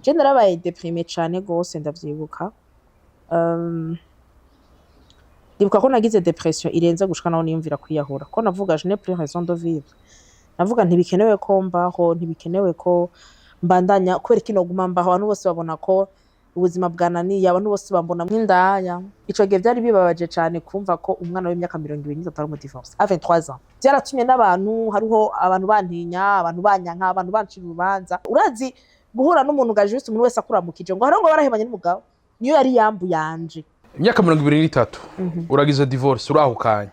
Je narabaye déprimée cane gose, ndavyibuka. Ndibuka ko nagize dépression irenze gushika naho niyumvira kwiyahura, ko navuga: "Je n'ai plus raison de vivre." Navuga: "Ntibikenewe ko mbaho, ntibikenewe ko mbandanya. Kubera iki noguma mbaho? Abantu bose babona ko ubuzima bwananiye, abantu bose bambona nk'indaya." Ico gihe vyari bibabaje cane kumva ko umwana w'imyaka 23 ari umu divorcé à 23 ans. Vyaratumye n'abantu, hariho abantu bantinya, abantu banyanka, abantu bancira urubanza. Urazi guhura n'umuntu ga juste umuntu wese akuramukije ngo hariho ngo barahebanye n'umugabo, niyo yari yambu yanje. Imyaka 23 uragize divorce, urahukanye.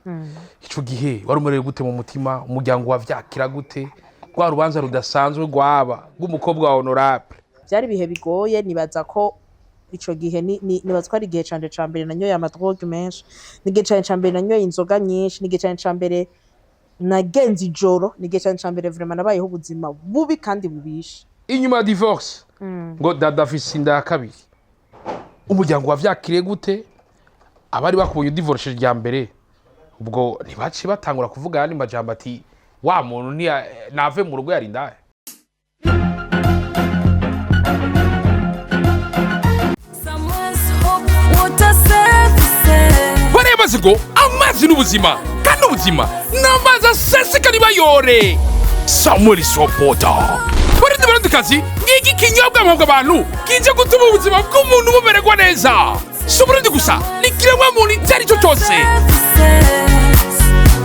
Ico gihe wari umerewe gute mu mutima? Umuryango wavyakira gute, rwa rubanza rudasanzwe rwaba rw'umukobwa wa honorable? Vyari ibihe bigoye. Nibaza ko ico gihe nibaza ko ari igihe canje ca mbere nanyoye ama drogues menshi, ni igihe canje ca mbere nanyoye inzoga nyinshi, ni igihe canje ca mbere nagenze ijoro, ni igihe canje ca mbere vraiment nabayeho ubuzima bubi kandi bubishe. Inyuma ya divorce, ngo Dada afise inda ya kabiri, umuryango wavyakiriye gute? Abari bakubonye udivorce rya mbere, ubwo ntibaciye batangura kuvuga ayandi majambo, ati: "Wa muntu nave mu rugo, yari indaya"? Someone's hope, water services. Bariya ngo amazi n'ubuzima, kandi ubuzima ni amazi aseseka nibayore. Samuel Sopota, Barundi, Barundikazi, ngiki kinyobwa mpabwa abantu kije gutuma ubuzima bw'umuntu bumererwa neza. Si Uburundi gusa, ni kiremwa muntu icyo ari cyo cyose. Services.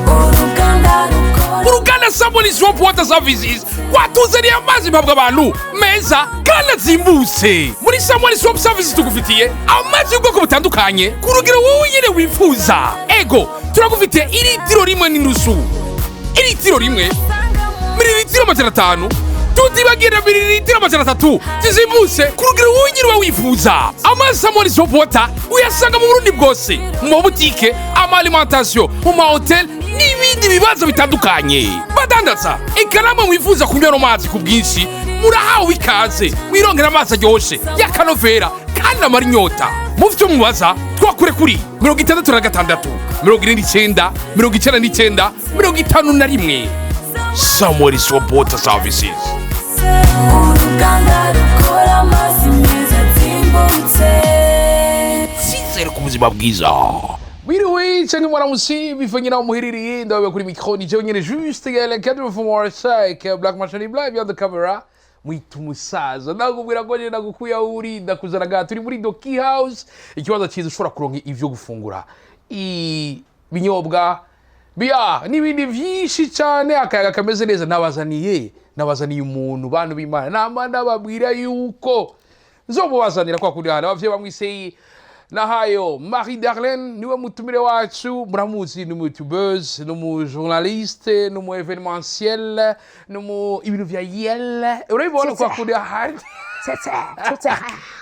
Uruganda rukora. Uruganda Samuel Soap Water Services rwatuzaniye amazi mpabwa abantu meza kandi azimbutse. Muri Samuel Soap Services tugufitiye amazi y'ubwoko butandukanye ku rugero wowe nyine wifuza. Ego, turagufitiye iritiro 1.5, iritiro 1, mililitiro 500, tutibagira mililitiro 300 zizimbutse ku rugero wowe nyine uba wifuza. Amazi Samuel Soap Water uyasanga mu Burundi bwose, mu mabutike, ama alimentation, mu mahoteli n'ibindi bibanza bitandukanye badandaza. Eka namwe mwifuza kunywa ano mazi ku bwinshi, murahawe ikaze, mwirongera amazi aryoshe y'akanovera kandi amara inyota. Mu vyo mubaza, twakure kuri 66 49 99 51. Samuel Soap Water Services. Uruganda rukora amazi meza azimbutse. Cyizere ku buzima bwiza. Wiriwe canke mwaramutse, bivanye naho muherereye. Ndabaye kuri micro ni jewe nyene Juste Gaël Cadre from Marseille, Black Machine Black behind the camera, mwita umusaza. Ndakubwira ko ngenda gukuya aho uri, ndakuzana ngaha. Turi muri Doki House, ikibanza cyiza ushobora kuronka ivyo gufungura, ibinyobwa biya n'ibindi vyinshi cyane, akayaga kameze neza. Nabazaniye umuntu, bantu b'Imana, nama ndababwira yuko nzomubazanira kwa kundi hano abavyeyi bamwise Nahayo Marie Darlene, niwe mutumire wacu. Muramuzi, ni umu youtubeuse, ni umu journaliste, ni umu événementiel, ni umu ibintu vya yel, urabibona kwa kundi ahandi.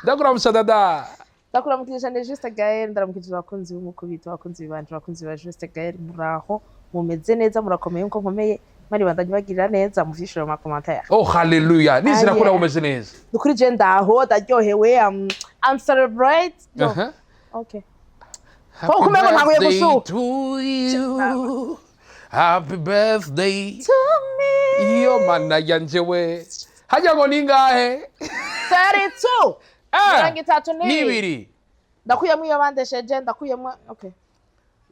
Ndakuramutsa, Dada. Ndakuramukije cyane, Juste Gaël. Ndaramukije abakunzi b'umukubito, abakunzi banje, abakunzi ba Juste Gaël. Muraho, mumeze neza, murakomeye nkuko nkomeye. Mari bandanye bagirira neza, muvyishura mu ma commentaires. Oh haleluya, nizera ko Ah, nawe yeah. umeze neza. Nukuri je ndaho, ndaryohewe. I'm celebrate. No. Okay. Happy Ko kumengo ntanguye birthday gushuka. to you. Happy birthday. To me. Iyo mana yanje we. Hajya ngo ningahe? 32. Ah, 32. N'ibiri. Ndakuyemo iyo bandesheje, ndakuyemo, okay. Iyo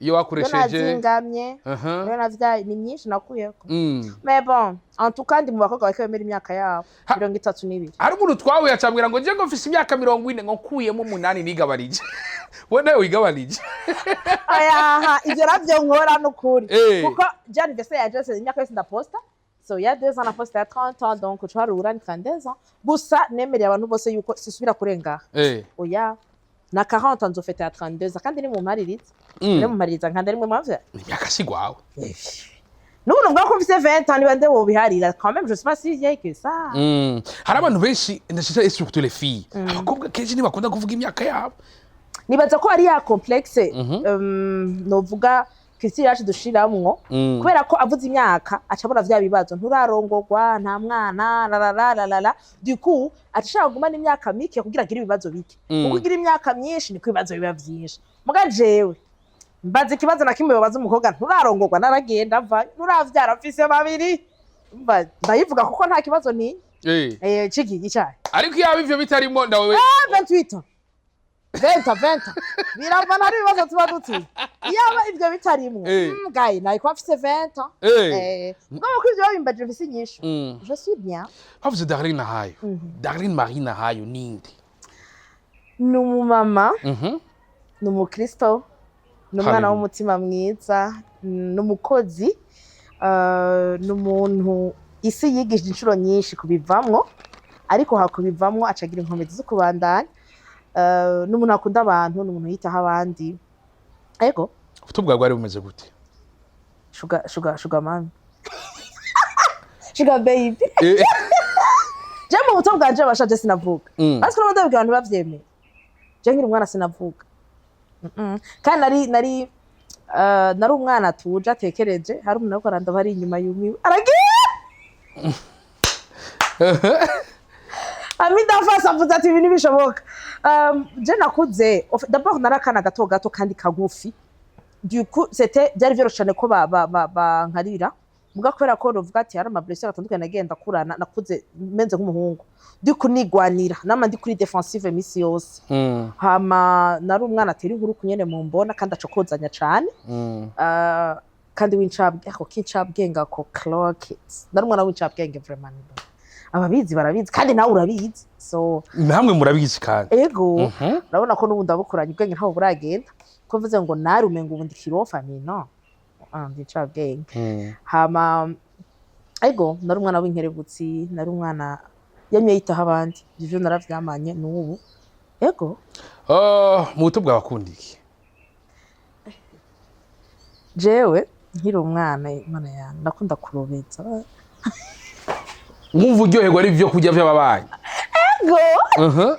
Iyo wakoresheje. nazingamye. Iyo navyaye ni myinshi nakuyeko. Mais bon, en tout cas ndi mu bakobwa bariko bemera imyaka yabo, 32. Hari umuntu twahuye acambwira ngo nje ngo mfise imyaka 40, ngo nkuyemo 8 nigabanije. We nawe wigabanije? Ayaha, ivyo navyo nkora nukuri. Kuko je anniversaire ya Jose imyaka yose ndaposta. So il y a 2 ans na posta ya 30 ans, donc ucarura ni 32 ans. Gusa nemereye abantu bose yuko sisubira kurenga. Oya. Na 40 ans nzofeta ya 32 ans, kandi ni mu mpaririza. Ni mu mpaririza nkanda rimwe mwavya. Imyaka si gwawe. N'ubu numva ko mfise 20 ans, niba nde wobiharira. Quand même, je suis pas si vieille que ça. Hari abantu benshi ndashaka, et surtout les filles, abakobwa kenshi ntibakunda kuvuga imyaka yabo. Nibaza ko ari ya complexe, novuga culture yacu dushiramwo, kubera ko avuze imyaka aca abona vya bibazo: nturarongorwa, nta mwana, la du coup aca ashaka kugumana imyaka mike kugira agire ibibazo bike, kuko ugira imyaka myinshi niko ibibazo biba vyinshi. Muga jewe mbaza ikibazo na kimwe babaza umukobwa: nturarongorwa, naragenda mva, nturavyara, mfise babiri. Mba ndayivuga kuko nta kibazo ntinya. Ciki icayi. Ariko iyaba ivyo bitarimo nawe? 28 ans, 20 ans, 20 ans, biravana, hari ibibazo tuba duti iyaba ivyo bitarimwo. Gayi nari kuba mfise 20 ans. Mugabo ko ivyo babimbajije mfise inyishu. Je suis bien. Havuze Darlene Nahayo, Darlene Marie Nahayo ninde? Ni umumama, ni umukristo, ni umwana Hallelujah. w'umutima mwiza, ni umukozi, ni umuntu isi yigishije inshuro nyinshi kubivamwo, ariko hakubivamwo acagira inkomezi zo kubandanya. Ni umuntu akunda abantu, ni umuntu yitaho abandi, ego. Ubuto bwawe bwari bumeze gute? Sugar, sugar, sugar mummy, sugar baby. Je mu buto bwanje bashaje sinavuga. Ariko n'abandi babwira abantu bavyemeye, je nkiri umwana sinavuga. Kandi nari umwana atuje, atekereje. Hari umuntu ariko arandaba ari inyuma yumiwe, aragiye ami d'enfance avuze ati: "Ibi ntibishoboka." Je nakuze d'abord nari akana gato gato kandi kagufi. Du coup c'était byari vyoroshe cane ko ba bankarira muga kubera ko novuga ati hari ama blessures atandukanye nagenda kurana, nakuze menze nk'umuhungu, du coup nigwanira, nama ndi kuri défensive misi yose. Hama nari umwana atera inkuru kunyene mu mbona kandi acokozanya cane. Kandi w'incabwenge, ako k'incabwenge, ako clocket, nari umwana w'incabwenge vraiment. Ababizi barabizi kandi nawe urabizi, so. Namwe murabizi kandi. Ego. Urabona ko n'ubu ndabukuranye ubwenge, ntaho buragenda ko mvuze ngo nari umenga ubu ndi kirofa ni no. Ah, ndi incabwenge. Hama ego, nari umwana w'inkerebutsi, nari umwana yamye yitaho abandi, ivyo naravyamanye n'ubu, ego. Oh, mu buto bwawe akunda iki? Jewe nkiri umwana, imana yanjye, ndakunda kurobeza. Wumva uryoherwa ari ibyo kurya by'ababanyi? Ego.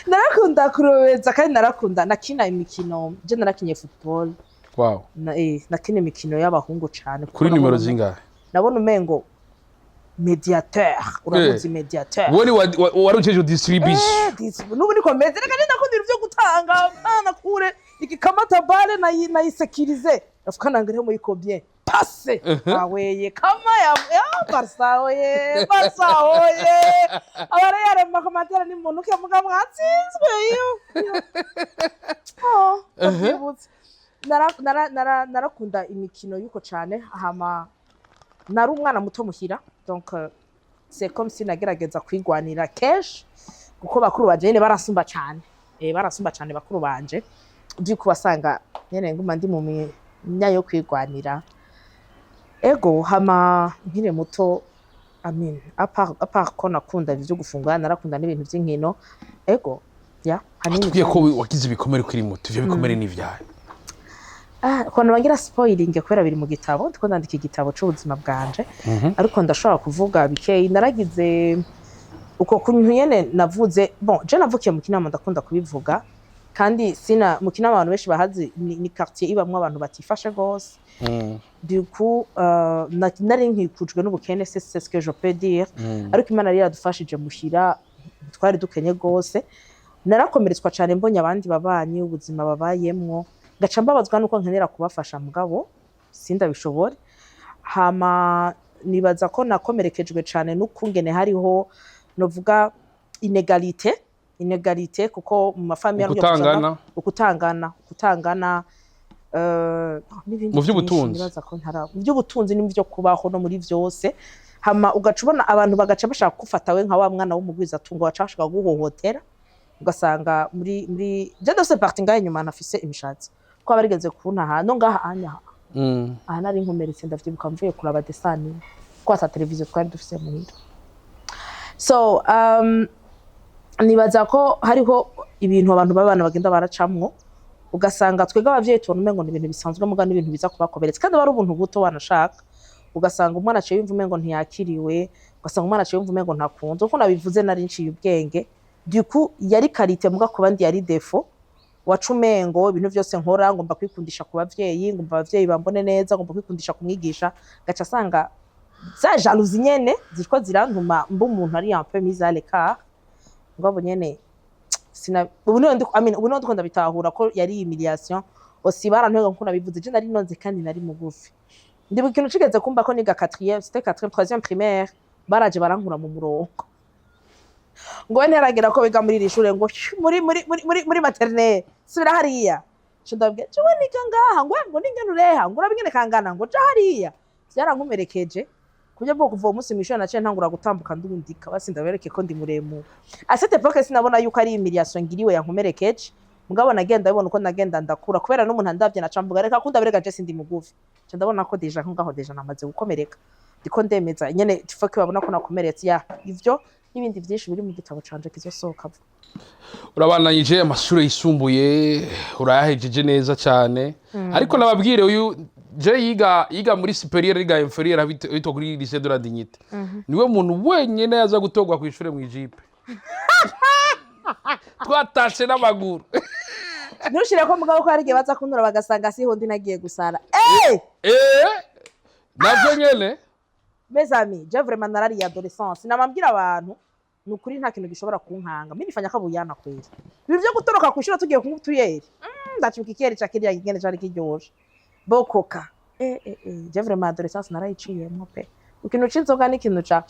Narakunda kurobeza kandi narakunda nakina imikino. Je narakinye football. Nakina imikino y'abahungu cane kuko Kuri nimero nabona zingahe? Nabona umengo médiateur, uramuzi, médiateur. Wowe ni wari ujejwe distribution? N'ubu niko meze reka, ndakunda ibintu vyo gutanga ana kure igikamata balle nayisekirize afuka nangire muri ko bien passe aweye kama ya Barca oye, Barca oye, abare yare mu ma commentaires ni muntu ke muga mwatsinzwe iyo. Oh, ndavyibutse. Narakunda imikino y'uko cane. Hama nari umwana muto muhira, donc c'est comme si nagerageza kwigwanira kenshi kuko bakuru banje nyene barasumba cane, barasumba cane bakuru banje. Du coup wasanga nyene nguma ndi mu myanya yo kwigwanira, ego. Hama nkiri muto, I mean, à part ko nakunda ivyo gufungura, narakunda n'ibintu vy'inkino, ego, ya hanini. Tubwiye ko wagize ibikomere ukiri muto, ivyo bikomere ni ivyahe? Ah, ukuntu bagira spoiling kubera biri mu gitabo, ndiko ndandika igitabo c'ubuzima bwanje, ariko ndashobora kuvuga bikeyi. Naragize uko kuntu nyene navuze. Bon, je navukiye mu Kinama, ndakunda kubivuga, kandi sina mu Kinama abantu benshi bahazi, ni quartier ibamwo abantu batifashe gose. Du coup nari nkikujwe n'ubukene, c'est ce que je peux dire. Ariko Imana yari yaradufashije muhira, twari dukenye gose. Narakomeretswa cane mbonye abandi babanyi ubuzima babayemwo, ngaca mbabazwa nuko nkenera kubafasha mugabo sindabishobore. Hama nibaza ko nakomerekejwe cane n'ukungene hariho novuga inégalité, inégalité, kuko mu ma familles Ukutangana. Ukutangana, ukutangana, n'ibindi Mu vy'ubutunzi. vyinshi nibaza ko ntara mu by'ubutunzi no mu byo kubaho no muri vyose. Hama ugaca ubona abantu bagaca bashaka kufata we nka wa mwana w'umugwizatungo, baca bashaka guhohotera, ugasanga muri je ndose parti ngahe inyuma nafise imishatsi ko barigeze kuntaha no ngaha anya. Aha nari nkomeretse, ndavyibuka, mvuye kuraba desani ko ata televiziyo twari dufise muhira. So nibaza ko hariho ibintu abantu b'abana bagenda baracamwo, ugasanga twebwe abavyeyi tubona umengo ni ibintu bisanzwe, muga n'ibintu biza kubakomeretsa kandi aba ari ubuntu buto wanashaka. Ugasanga umwana aciye yumva umengo ntiyakiriwe, ugasanga umwana aciye yumva umengo ntakunzwe. Uko nabivuze, nari nciye ubwenge, du coup yari qualité muga ku bandi yari défaut. Waca umengo ibintu vyose nkora ngomba kwikundisha ku bavyeyi, ngomba abavyeyi bambone neza, ngomba kwikundisha kumwigisha, gaca asanga za jalousie nyene ziriko zirantuma mba umuntu ari un peu mise à l'écart. Ngabo nyene sina ubu niho I mean, ubu niho ndiko ndabitahura ko yari humiliation aussi. Barantwenga nkuko nabivuze, je nari nonze kandi nari mugufi. Ndibuka ikintu cigeze kumba ko niga quatrième, c'était quatrième, troisième primaire. Baraje barankura mu murongo, ngo we ntiyaragira ko biga muri iri shure, ngo shyu, muri maternelle, subira hariya. Nca ndababwira: "Jewe niga ngaha." Ngo ningene ureha, ngo urabe ingene kangana, ngo ja hariya. Vyarankomerekeje ku buryo bwo kuva uwo munsi mw'ishure naciye ntangura gutambuka ndundika, basi ndabereke ko ndi muremure. À cette époque sinabona yuko ari humiliation ngiriwe yankomerekeje, mugabo nagenda bibona uko nagenda ndakura, kubera n'umuntu andavye naca mvuga: "Reka kunda bereka, je sindi mugufi." Nca ndabona ko déjà nko ngaho déjà namaze gukomereka, ndiko ndemeza nyene faut que babona ko nakomeretse. Ya, ivyo n'ibindi vyinshi biri mu gitabo canje kizosohoka vuba. Urabandanije amashuri yisumbuye, urayahejeje neza cyane. Ariko nababwire, uyu je yiga muri supérieur, yiga inférieur, bitwa kuri lycée de la Dignité. Niwe muntu wenyine yaza gutorwa ku ishure mu ijipe, twatashe n'amaguru. Ntushire ko mugabo ko hari igihe baza kuntura bagasanga siho ndi, nagiye gusara, eh. Eh, navyo nyene. Mes amis, je vraiment narariye adolescence. Namambwira abantu, ni ukuri nta kintu gishobora kunkanga. Mimi nifanya kabuyana kweli. Ibi vyo gutoroka kwishura tugiye kunywa utuyeri, ndacibuka ikiyeri ca kiriya kigene cari kiryoshe bokoka. Eh eh eh, je vraiment adolescence narayiciyemwo pe. Ikintu c'inzoga n'ikintu ca,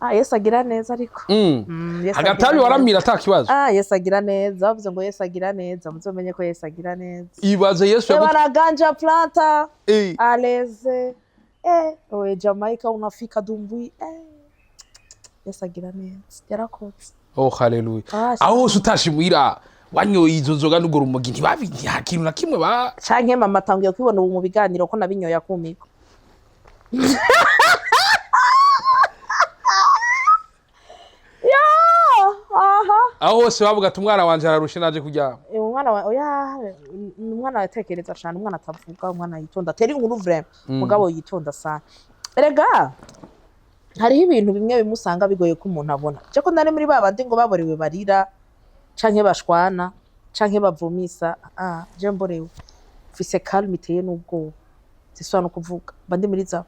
ah, Yesu agira neza ariko. Yesu agira Agatabi neza. waramira ata kibazo? Ah, Yesu agira neza. Bavuze ngo Yesu agira neza, muzomenye ko Yesu agira neza. Ibaze Yesu yagut Baraganja planta. Eh. Aleze, eh, oye, Jamaica unafika Dumbui, eh. Yesu agira neza, yarakoze. Oh, haleluya. Ah, aho hose utashe muhira wanyoye izo nzoga n'urwo rumogi, ntibabi, nta kintu na kimwe ba Canke mama atanguye kwibona ubu mu biganiro ko nabinyoye akumirwa. Ya, aha. Aho hose bavuga ati: "Umwana wanje ararushe, naje kuryama." Eh, umwana wa, oya, ni umwana atekereza cane, umwana atavuga, umwana yitonda, atera inkuru vraiment, mugabo yitonda sana. Erega hariho ibintu bimwe bimwe usanga bigoye ko umuntu abona. Je ko nari muri ba bandi ngo baborewe barira canke bashwana canke bavumisa, ah, je mborewe mfise calme iteye n'ubwoba, zisubira no kuvuga mba ndi muri za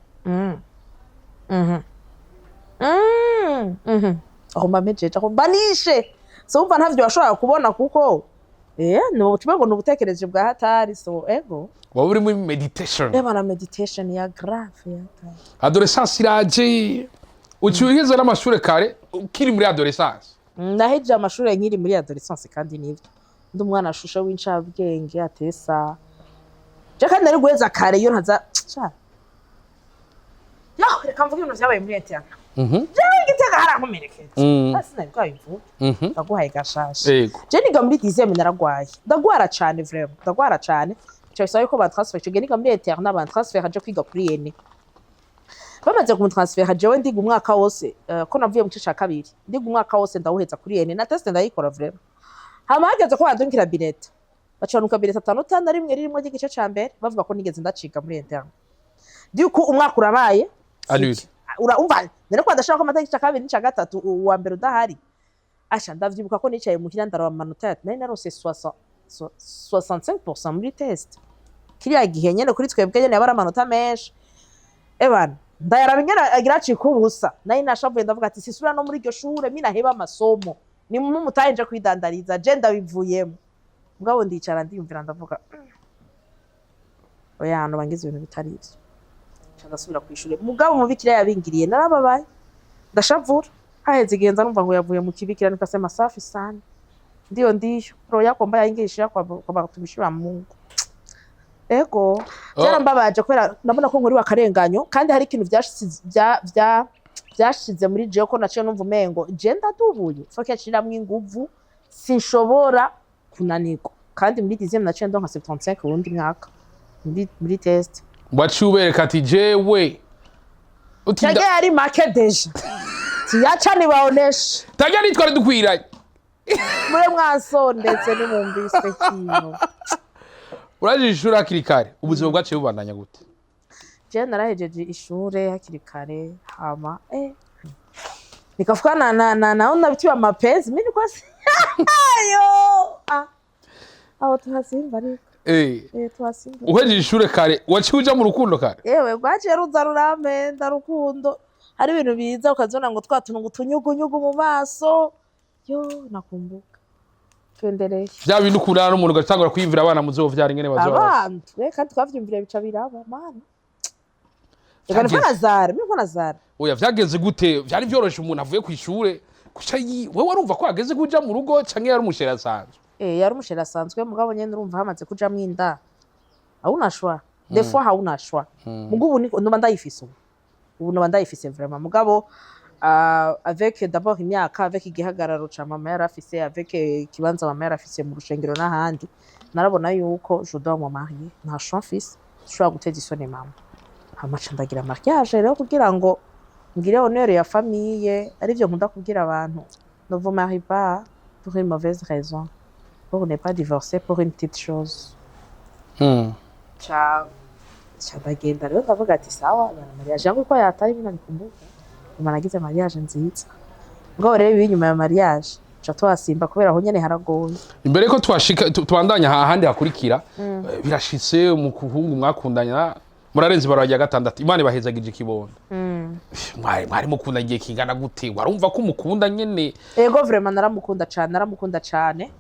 aho mba mpejeje, aho mba nishe. So wumva ntavyo washobora kubona kuko no ngo ni ubutekereje bwa hatari, so ego. Waba uri muri meditation. Reba na meditation ya grave ya hatari. Adolescence iraje, uciye uheza n'amashure kare ukiri muri adolescence. Nahejeje amashure nkiri muri adolescence, kandi nivyo ndi umwana ashushe w'incabwenge atesa. Je kandi nari guheza kare iyo ntaza ca. Yo, reka mvuge ibintu vyabaye muri internat. Jewe Igitega harankomerekeje. Basi nari bwabivuge. Ndaguhaye gashasha. Yego. Je niga muri dixième, naragwaye, ndagwara cane vraiment, ndagwara cane. Ico bisaba yuko bantransfera. Ico gihe niga muri internat, bantransfera je kwiga kuri ENE. Bamaze kumutransfera, jewe ndiga umwaka wose, ko navuye mu gice ca kabiri, ndiga umwaka wose ndawuheza kuri ENE, na test ndayikora vraiment. Hama hageze ko badunkira bulletin, bacanuka bulletin atanu na rimwe ririmo ry'igice ca mbere, bavuga ko nigeze ndaciga muri internat. Yuko umwaka urabaye. Annulé. Umva nari ko ndashaka ko amatariki ca kabiri n'ica gatatu uwa mbere udahari. Asha, ndavyibuka ko nicaye muhira ndaraba amanota ya nari narose 65% muri test. Kiriya gihe nyene kuri twebwe nyene yaba ari amanota menshi. Ebana, ndayaraba ingene agira acika ubusa. Nari nashavuye, ndavuga ati: "Sisubira no muri iryo shure, minaheba amasomo, ni mumutahe nje kwidandariza, je ndabivuyemo." Mugabo ndicara ndiyumvira, ndavuga: "Oya, hano bangize ibintu bitari ivyo." Nca ndasubira kw'ishure. Mugabo umubikira yabingiriye, narababaye, ndashavura. Haheze igihe nza numva ngo yavuye mu kibikira, nikasema: "Safi sana, ndio ndiyo roho yako mbaya ingeishia kwa watumishi wa Mungu." Ego, byarambabaje kubera ndabona ko nkuriwe akarenganyo, kandi hari ikintu vyashize muri jewe ko naciye numva umengo je ndadubuye, faut que nshiramwo inguvu, sinshobora kunanirwa. Kandi muri dixième naciye ndonka 75 uwundi mwaka muri test. Waciye ubereka ati: "Jewe utinda." Tage yari make déjà, tiyaca nibaoneshe. Tajya nitwari dukwiranye. Mure mwansondetse nimumvise kino. Uraje ishuri hakiri kare, ubuzima bwaciye bubandanya gute? Je narahejeje ishure hakiri kare, hama nikafuka na naona vitu vya mapenzi. Mimi nilikuwa yo, ah, aho tuhasimba ariko. Eh, tuhasimba. Uhejeje ishure kare, waciye uja mu rukundo kare? Yewe, rwaciye ruza rurampenda rukundo. Hari ibintu biza ukazibona ngo twa tuntu ngo utunyugunyugu mu maso. Yo, nakumbuka, tuendelee. Vya bintu ukundana n'umuntu ugatangura kwiyumvira abana muzovyara ingene bazoba basa. Abantu kandi twavyumvira bica biraba mana. Reka niko nazara, niko nazara. Oya, vyagenze gute? Vyari vyoroshe umuntu avuye kw'ishure kuca wewe warumva ko hageze kuja mu rugo, canke yari umuchéri asanzwe? Eh, yari umuchéri asanzwe, mugabo nyene urumva hamaze kujamwo inda, hauna choix. Des fois hauna choix. Mugo ubu noba ndayifise, ubu noba ndayifise vraiment. Mugabo avec d'abord imyaka, avec igihagararo ca mama yari afise, avec ikibanza mama yari afise mu rushengero n'ahandi, narabona yuko je dois me marier, nta choix mfise, sinshobora guteza isoni mama. Hama ca ndagira mariage rero kugira ngo ngire honneur ya famille. Arivyo nkunda kubwira abantu: ne vous mariez pas pour une mauvaise raison, pour ne pas divorcer pour une petite chose. Ca ndagenda rero, ndavuga ati sawa bana, mariage yangu ko yatari bina nikumbuka nyuma nagize mariage nziza. Mugabo rero ibi nyuma ya mariage ca tuhasimba kubera aho nyene haragoye. Imbere ko twashika tubandanya ahandi hakurikira, birashitse umuhungu mwakundanya murarenze ibarabara rya gatandatu, Imana ibahezagije ikibondo. Mwari mukunda igihe kingana gute? Warumva ko umukunda nyene? Ego, vraiment naramukunda cane, naramukunda cane.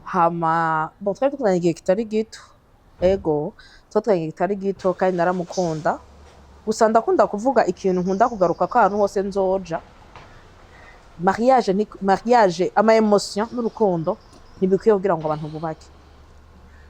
Hama bon, twari dukundanye igihe kitari gito. Ego, twari dukundanye igihe kitari gito kandi naramukunda. Gusa ndakunda kuvuga ikintu nkunda kugaruka ko ahantu hose nzoja: mariage ni mariage, ama émotion n'urukundo ntibikwiye kugira ngo abantu bubake.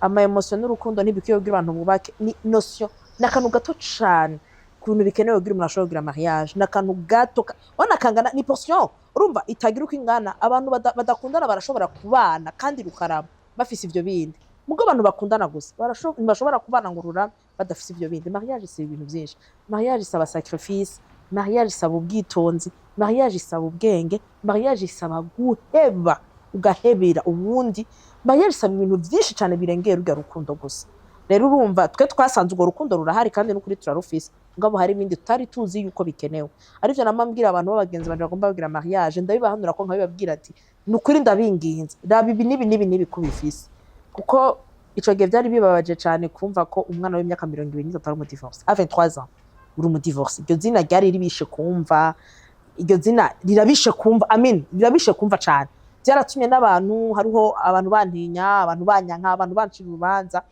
Ama émotion n'urukundo ntibikwiye kugira abantu bubake. Ni notion, ni akantu gato cane ku bintu bikenewe kugira umuntu ashobore kugira mariage. Ni akantu gato ubona kangana ni portion, urumva itagira uko ingana. Abantu badakundana barashobora kubana kandi rukarama bafise ivyo bindi. Mugo abantu bakundana gusa ntibashobora kubana ngo rurame badafise ivyo bindi. Mariage isaba ibintu vyinshi. Mariage isaba sacrifice, mariage isaba ubwitonzi, mariage isaba ubwenge, mariage isaba guheba ugahebera ubundi, mariage isaba ibintu vyinshi cane birengera urya rukundo gusa. Rero urumva twe twasanze urwo rukundo rurahari kandi n'ukuri turarufise, mugabo hari ibindi tutari tuzi yuko bikenewe. Arivyo nama mbwira abantu b'abagenzi banje bagomba kugira mariage, ndabibahanura ko nkabibabwira ati: "Ni ukuri ndabinginze, raba ibi n'ibi n'ibi n'ibi kubifise." Kuko ico gihe vyari bibabaje cane kumva ko umwana w'imyaka 23 ari umudivorce. À 23 ans uri umudivorce, iryo zina ryari ribishe kumva, iryo zina rirabishe kumva, I mean, rirabishe kumva cane. Vyaratumye n'abantu, hariho abantu bantinya, abantu banyanka, abantu bancira urubanza.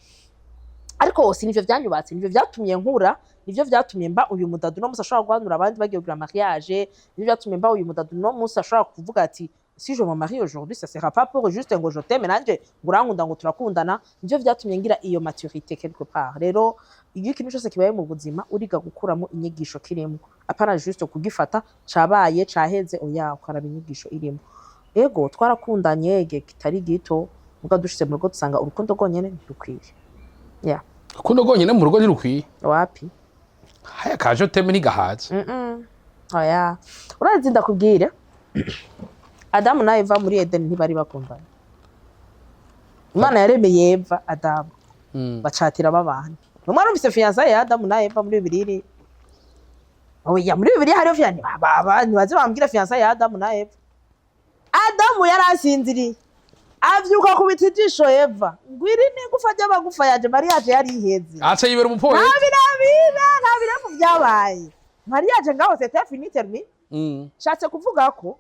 Ariko si nivyo vyanyubatse, nivyo vyatumye nkura, nivyo vyatumye mba uyu mudadu no musi ashobora guhanura abandi bagiye kugira mariage, nivyo vyatumye mba uyu mudadu no musi ashobora kuvuga ati: "Si je me marie aujourd'hui, ça sera pas pour juste ngo je t'aime, nanje ngo urankunda, ngo turakundana." Nivyo vyatumye ngira iyo maturité quelque part. Rero iyo ikintu cyose kibaye mu buzima, uriga gukuramo inyigisho kirimo, apana juste kugifata cabaye caheze, oya, ukaraba inyigisho irimo. Ego, twarakundanye igihe kitari gito, muga dushitse mu rugo dusanga urukundo rwonyene ntirukwiye, yeah. Urukundo rwonyene mu rugo ntirukwiye? Wapi. Haya ka je t'aime ntigahaze? Oya, urazi, ndakubwire, Adamu na Eva muri Edeni ntibari bakundanye. Imana yaremeye Eva Adamu, bacatira babana. Mwe mwarumvise fiançailles ya Adamu na Eva muri Bibiliya? Oya, muri Bibiliya hariho fiançailles? Ntibaze bambwira fiançailles ya Adamu na Eva. Adamu yari asinziriye, avyuka kubita ijisho Eva, ngo iri ni igufa ry'amagufa yanje. Mariage yari iheze. Aca yibera umupoeti. Nta birabira, nta birefu vyabaye. Mariage ngaho c'était fini, terminé. Nshatse kuvuga ko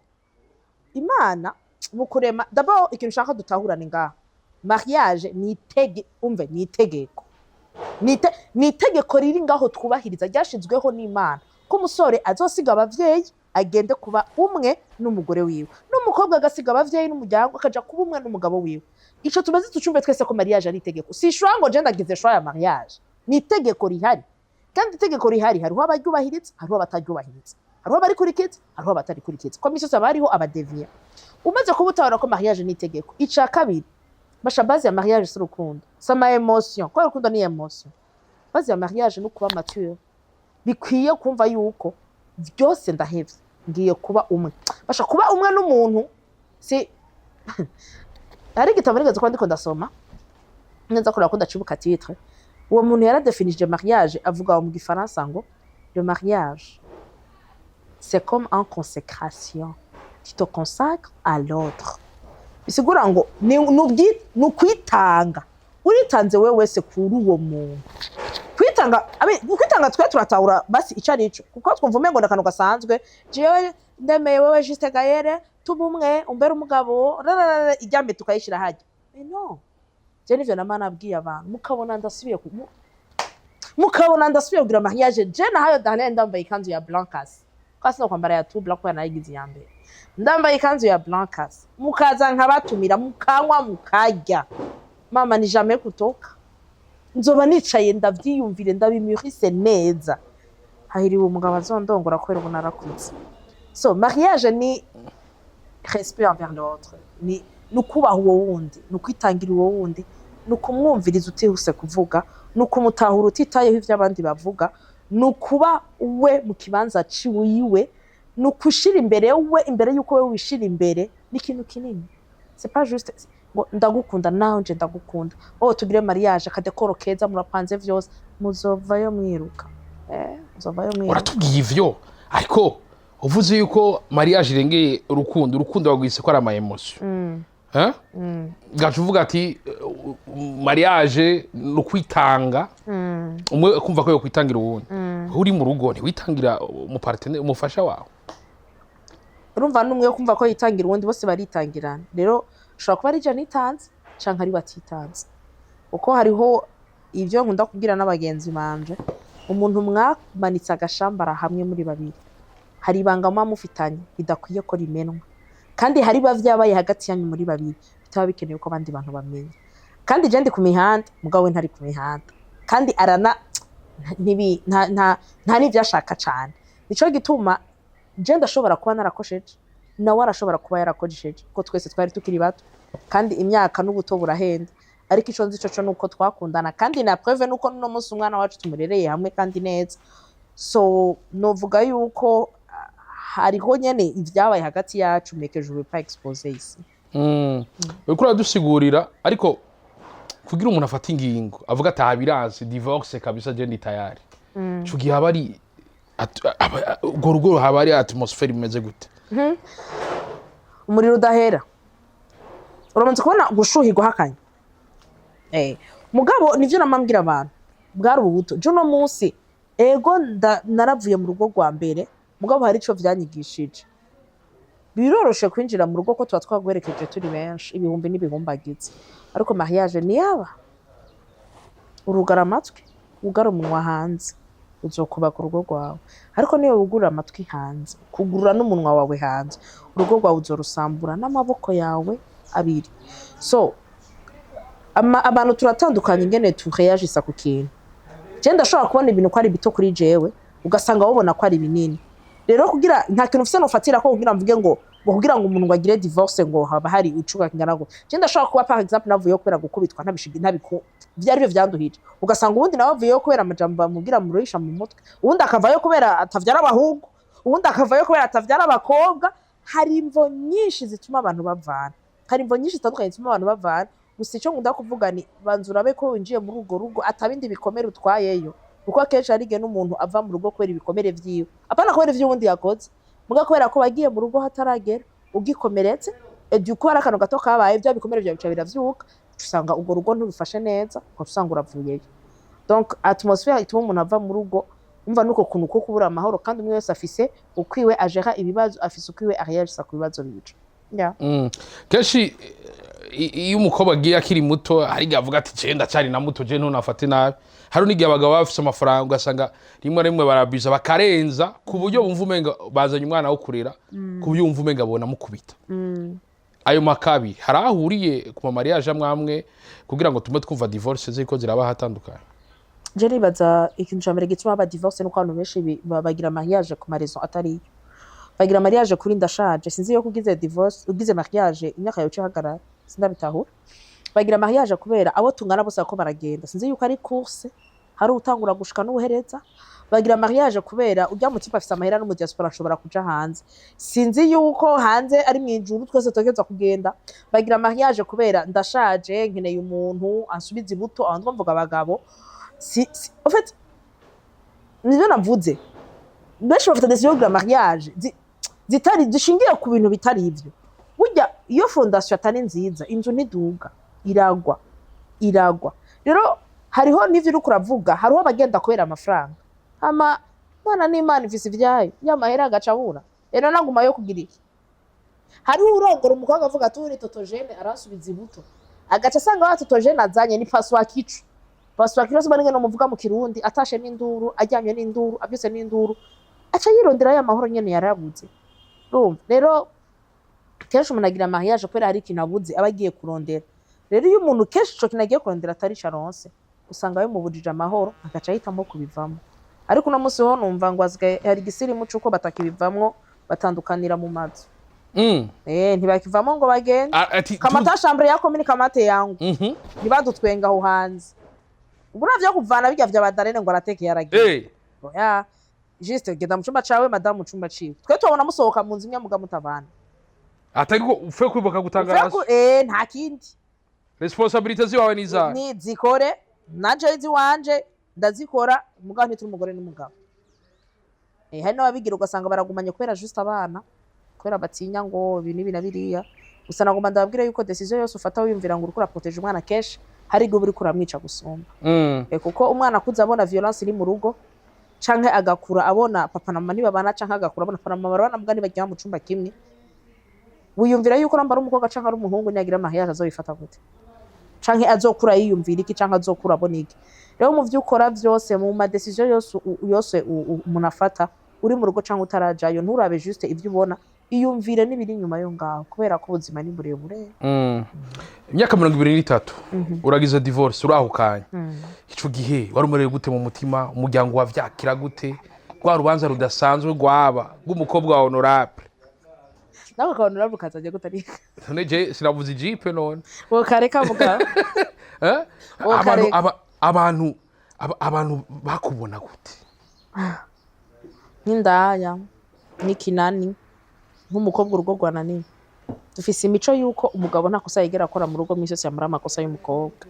Imana mu kurema, d'abord ikintu nshaka dutahurane ngaha, mariage ni itege, umve, ni itegeko, ni itegeko riri ngaho twubahiriza, ryashizweho n'Imana, ko umusore azosiga abavyeyi agende kuba umwe n'umugore wiwe, n'umukobwa agasiga abavyeyi n'umuryango akaja kuba umwe n'umugabo wiwe. Ico tumaze tucumve twese ko mariage ari itegeko. Si choix ngo je ndagize choix ya mariage, ni itegeko rihari. Kandi itegeko rihari, hariho abaryubahiriza, hariho abataryubahiriza, hariho abarikurikiza, hariho abatarikurikiza, ko misi yose haba hariho abadeviya. Umaze kuba utabona ko mariage ni itegeko, ica kabiri basha, base ya mariage si urukundo, si ama émotion, kuko urukundo ni émotion. Base ya mariage ni ukuba mature bikwiye, kumva yuko byose ndahevye, ngiye kuba umwe, basha kuba umwe n'umuntu. Si hari igitabo nigeze kuba ndiko ndasoma neza kureba ko ndacibuka titre. Uwo muntu yaradefinije mariage, avuga mu gifaransa ngo: "Le mariage, c'est comme en consécration, tu te consacres à l'autre." Bisigura ngo ni ukwitanga, uritanze wewe wese kuri uwo muntu. Kwitanga, I mean, kwitanga twe turatahura basi ico ari ico, kuko twumva umengo ni akantu gasanzwe: jewe ndemeye wewe Juste Gayere, tuba umwe, umbere umugabo, rararara, iryamye tukayishira harya. Mais non, je nivyo nama nabwiye abantu, mukabona ndasubiye Mukabona ndasubiye kugira mariage, je nahayo Daniel ndambaye ikanzu ya blancas, kwa kwambara ya tout blanc kubera nayigize iya mbere, ndambaye ikanzu ya blancas, mukaza nkabatumira, mukanywa, mukarya. Mama, ni jamais kutoka. Nzoba nicaye ndavyiyumvire, ndabimurisse neza. Hahiriwe umugabo azondongora, kubera ubu narakuze. So mariage ni respect envers l'autre, ni ukubaha uwo wundi, ni ukwitangira uwo wundi, ni ukumwumviriza utihuse kuvuga, ni ukumutahura utitayeho ivyo abandi bavuga, ni ukuba we mu kibanza ciwiwe, ni ukushira imbere we imbere y'uko we wishira imbere. Ni ikintu kinini, c'est pas juste ngo ndagukunda, nawe nje ndagukunda, oh, tugire mariage, akadekoro keza, murapanze vyose, muzovayo mwiruka, muzovayo mwiruka. Uratubwiye ivyo, ariko uvuze yuko mariage irengeye urukundo. Urukundo wagwise ko ari ama émotions. Hein? Gaca uvuga ati mariage ni ukwitanga, umwe akumva ko yokwitangira uwundi. Uri mu rugo ntiwitangira umu partenaire, umufasha wawe? Urumva, n'umwe yo kumva ko yitangira uwundi, bose baritangirana. Rero ushobora kuba ari je nitanze canke ari we atitanze, kuko hariho ivyo nkunda kubwira n'abagenzi banje: umuntu mwamanitse agashambara hamwe muri babiri, hari ibanga muba mufitanye bidakwiye ko rimenwa, kandi hari biba vyabaye hagati yanyu muri babiri bitaba bikenewe ko abandi bantu bamenya. Kandi je ndi ku mihanda, mugabo we ntari ku mihanda, kandi arana ntibi nta n'ivyo ashaka cane. Nico gituma je ndashobora kuba narakosheje, nawe arashobora kuba yarakosheje, kuko twese twari tukiri bato, kandi imyaka n'ubuto burahenda. Ariko ico nzi co nuko twakundana, kandi na preuve nuko n'uno munsi umwana wacu tumurereye hamwe kandi neza. So novuga yuko hariho nyene ivyabaye hagati yacu, mais que je veux pas exposer ici. Uriko uradusigurira, ariko kugira umuntu afate ingingo avuga ati aha biranse, divorce kabisa, je ndi tayari, ico gihe haba ari urwo rugo haba ari atmosphère imeze gute? Umuriro udahera. Uramaze kubona gushuhirwa hakanye. Mugabo nivyo namambwira abantu, bwari ububuto. Je uno munsi, ego, naravuye mu rugo rwa mbere, mugabo hari ico vyanyigishije. Biroroshe kwinjira mu rugo ko tuba twagwerekeje turi benshi, ibihumbi n'ibihumbagiza, ariko mariage niyaba urugara amatwi, ugara umunwa hanze, uzokubaka urugo rwawe. Ariko niyo wugurura amatwi hanze, kugurura n'umunwa wawe hanze, urugo rwawe uzorusambura n'amaboko yawe abiri. So abantu turatandukanye ingene tureagisa ku kintu. Je ndashobora kubona ibintu ko ari bito kuri jewe, ugasanga wobona ko ari binini. Rero kugira nta kintu ufise nofatira ko kugira mvuge ngo kugira ngo umuntu ngo agire divorce ngo haba hari icuga kingana ngo. Je ndashobora kuba, par exemple, navuyeho kubera gukubitwa, ntabishigi, ntabiku vyari byo vyanduhije, ugasanga uwundi nawe avuyeho kubera amajambo bamubwira muruhisha mu mutwe, uwundi akavayo kubera atavyara abahungu, uwundi akavayo kubera atavyara abakobwa. Hari imvo nyinshi zituma abantu bavana, hari imvo nyinshi zitandukanye zituma abantu bavana. Gusa icyo nkunda kuvuga ni banza urabe ko winjiye muri urwo rugo atabindi bikomere utwayeyo, kuko akenshi hari igihe n'umuntu ava mu rugo kubera ibikomere vyiwe, apana kubera ivyo uwundi yakoze, muga kubera ko wagiye mu rugo hataragera, ugikomeretse du coup hari akantu gato kabaye, bya bikomere vyawe bica biravyuka, uca usanga urwo rugo nturufashe neza, ugaca usanga uravuyeyo. Donc atmosphère ituma umuntu ava mu rugo, umva, nuko kuntu ko kubura amahoro, kandi umwe wese afise ukwiwe agera ibibazo, afise ukwiwe areagisa ku bibazo bica, yeah. Kenshi iyo umukobwa agiye akiri muto, hari igihe avuga ati je ndacyari na muto, je ntunafate nabi. Hari n'igihe abagabo baba bafise amafaranga, ugasanga rimwe na rimwe barabiza bakarenza, ku buryo bumva umenga bazanye umwana wo kurera, ku buryo wumva umenga bonamukubita. Ayo makabi hari aho ahuriye ku ma mariage amwe amwe, kugira ngo tume twumva divorce ziriko ziraba ahatandukanye? Je nibaza ikintu ca mbere gituma haba divorce nuko abantu benshi bagira mariage ku ma raisons atariyo. Bagira mariage kuri ndashaje, sinzi yo kugize divorce, ugize mariage imyaka yawe ihagarara, sindabitahura. Bagira mariage kubera abo tungana bose bako baragenda, sinzi yuko ari course, hari utangura gushika n'ubuhereza. Bagira mariage kubera urya mu type afise amahera no mu diaspora, ashobora kuja hanze, sinzi yuko hanze ari mwijuru twese tugeza kugenda. Bagira mariage kubera ndashaje, nkeneye umuntu ansubiza ibuto. Aho mvuga abagabo, si, en fait nivyo navuze, benshi bafite décision yo kugira mariage zitari zishingiye ku bintu bitari ivyo. Burya iyo fondation atari nziza, inzu ntiduga, iragwa, iragwa. Rero hariho n'ivyo uriko uravuga, hariho abagenda kubera amafaranga, hama Imana n'Imana ifise ivyayo, ya mahera agaca abura, rero naguma yo kugira iki. Hariho urongora umukobwa avuga ati uri totogene, aransubiza ibuto, agaca asanga wa totogene azanye ni paswa kicu. Abaswahili bose bari ngene muvuga mu Kirundi, atashe n'induru, aryamye n'induru, avyutse n'induru, aca yirondera ya mahoro nyene yarabuze. Urumva rero, kenshi umuntu agira mariage kubera hari ikintu abuze aba agiye kurondera. Rero iyo umuntu kenshi ico kintu agiye kurondera atari ico aronse, usanga bimubujije amahoro, agaca ahitamwo kubivamwo. Ariko uno musi ho numva ngo hasigaye hari igisirimu c'uko batakibivamwo, batandukanira mu mazu. Ntibakivamwo ngo bagende. Ati "Kamata chambre yako, mimi kamate yangu." Ntibadutwenga aho hanze. Ubu navyo kuvana birya vya badarene ngo aratekeye, yaragiye. Oya, juste genda mu cumba cawe, madamu mu cumba ciwe. Twe tubona musohoka mu nzu imwe muga mutabana. Atari ko upfe kwibuka gutanga Nta kindi. Responsabilité ziwawe nizawe. Ni zikore, nanje iziwanje ndazikora, mugabo ntituri umugore n'umugabo. Hari n'ababigira ugasanga baragumanye kubera juste abana, kubera batinya ngo ibi n'ibi na biriya. Gusa nagomba ndababwira yuko décision yose ufata wiyumvira ngo uriko uraproteje umwana, kenshi hari igihe uba uriko uramwica gusumba. Kuko umwana akuze abona violence iri mu rugo, canke agakura abona papa na mama ntibabana, canke agakura abona papa na mama barabana muga ntibaryama mu cumba kimwe, wiyumvira yuko namba ari umukobwa canke ari umuhungu, niyagira mariage azobifata gute? Canke azokura yiyumvira iki? Canke azokura abona iki? Rero mu vyo ukora vyose, mu ma décision yose yose umuntu afata, uri mu rugo canke utarajayo, nturabe juste ivyo ubona, iyumvire n'ibiri inyuma yo ngaho, kubera ko ubuzima ni burebure. Imyaka 23 uragize divorce, urahukanye. Ico gihe wari umerewe gute mu mutima? Umuryango wavyakira gute, rwa rubanza rudasanzwe rwaba rw'umukobwa wa honorable? Nawe ukabona urabukaza gutarika. None je sinavuze ijipe none. Wokareka mugabo. Eh? Wowe Abantu kareka. Abantu bakubona gute? Nk'indaya, nk'ikinani, nk'umukobwa urugo rwananiye. Dufise imico yuko umugabo nta kosa yigera akora mu rugo, misi yose yamara amakosa y'umukobwa.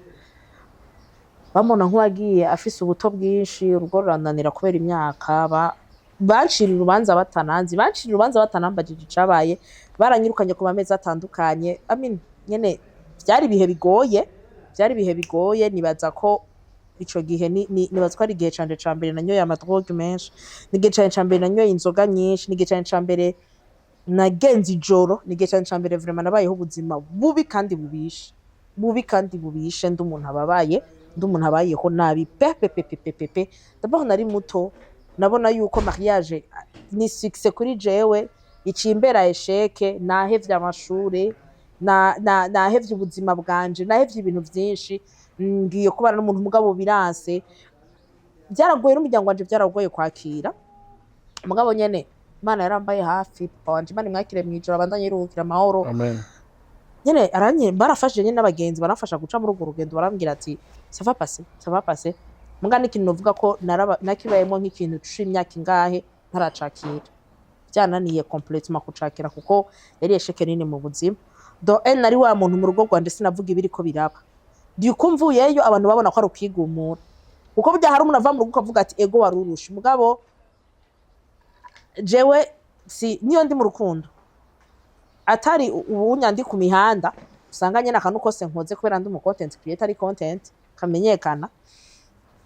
Bamubona nk'uwagiye afise ubuto bwinshi, urugo rurananira kubera imyaka. Bancira urubanza batananzi, bancira urubanza batanambajije icabaye, baranyirukanye ku mamezi atandukanye. I mean, nyene vyari ibihe bigoye, vyari ibihe bigoye. Nibaza ko ico gihe nibaza ko ari igihe canje ca mbere nanyoye ama drogue menshi, ni igihe canje ca mbere nanyoye inzoga nyinshi, ni igihe canje ca mbere nagenze ijoro, ni igihe canje ca mbere vraiment nabayeho ubuzima bubi kandi bubishe, bubi kandi bubishe. Ndi umuntu ababaye, ndi umuntu abayeho nabi pe pe pe pe pe pe pe. D'abord nari muto, nabona yuko mariage ni succès kuri jewe, icimbera échec. Nahevye amashure, nahevye ubuzima bwanje, nahevye ibintu vyinshi, ngiye kubana n'umuntu mugabo biranse. Byaragoye, n'umuryango wanje byaragoye kwakira. Mugabo nyene Imana yarambaye hafi. Papa wanje, Imana imwakire mw'ijoro, abandanye yiruhukira amahoro. Amen. Nyene aranye barafashije nyene, n'abagenzi baramfasha guca muri urwo rugendo, barambwira ati: "Ça va passer, ça va passer." Muga n'ikintu novuga ko naraba nakibayemo nk'ikintu c'imyaka ingahe ntaracakira, byananiye complètement kucakira, kuko yari échec nini mu buzima. Do en nari wa muntu mu rugo rwanje sinavuga ibiriko biraba. Yuko mvuyeyo abantu babona ko ari ukwigumura, kuko burya hari umuntu ava mu rugo ukavuga ati: "Ego, warurushe." Mugabo jewe si niyo ndi mu rukundo, atari ubunya ndi ku mihanda, usanga nyene akantu kose nkoze kubera ndi umu content creator, ari content kamenyekana.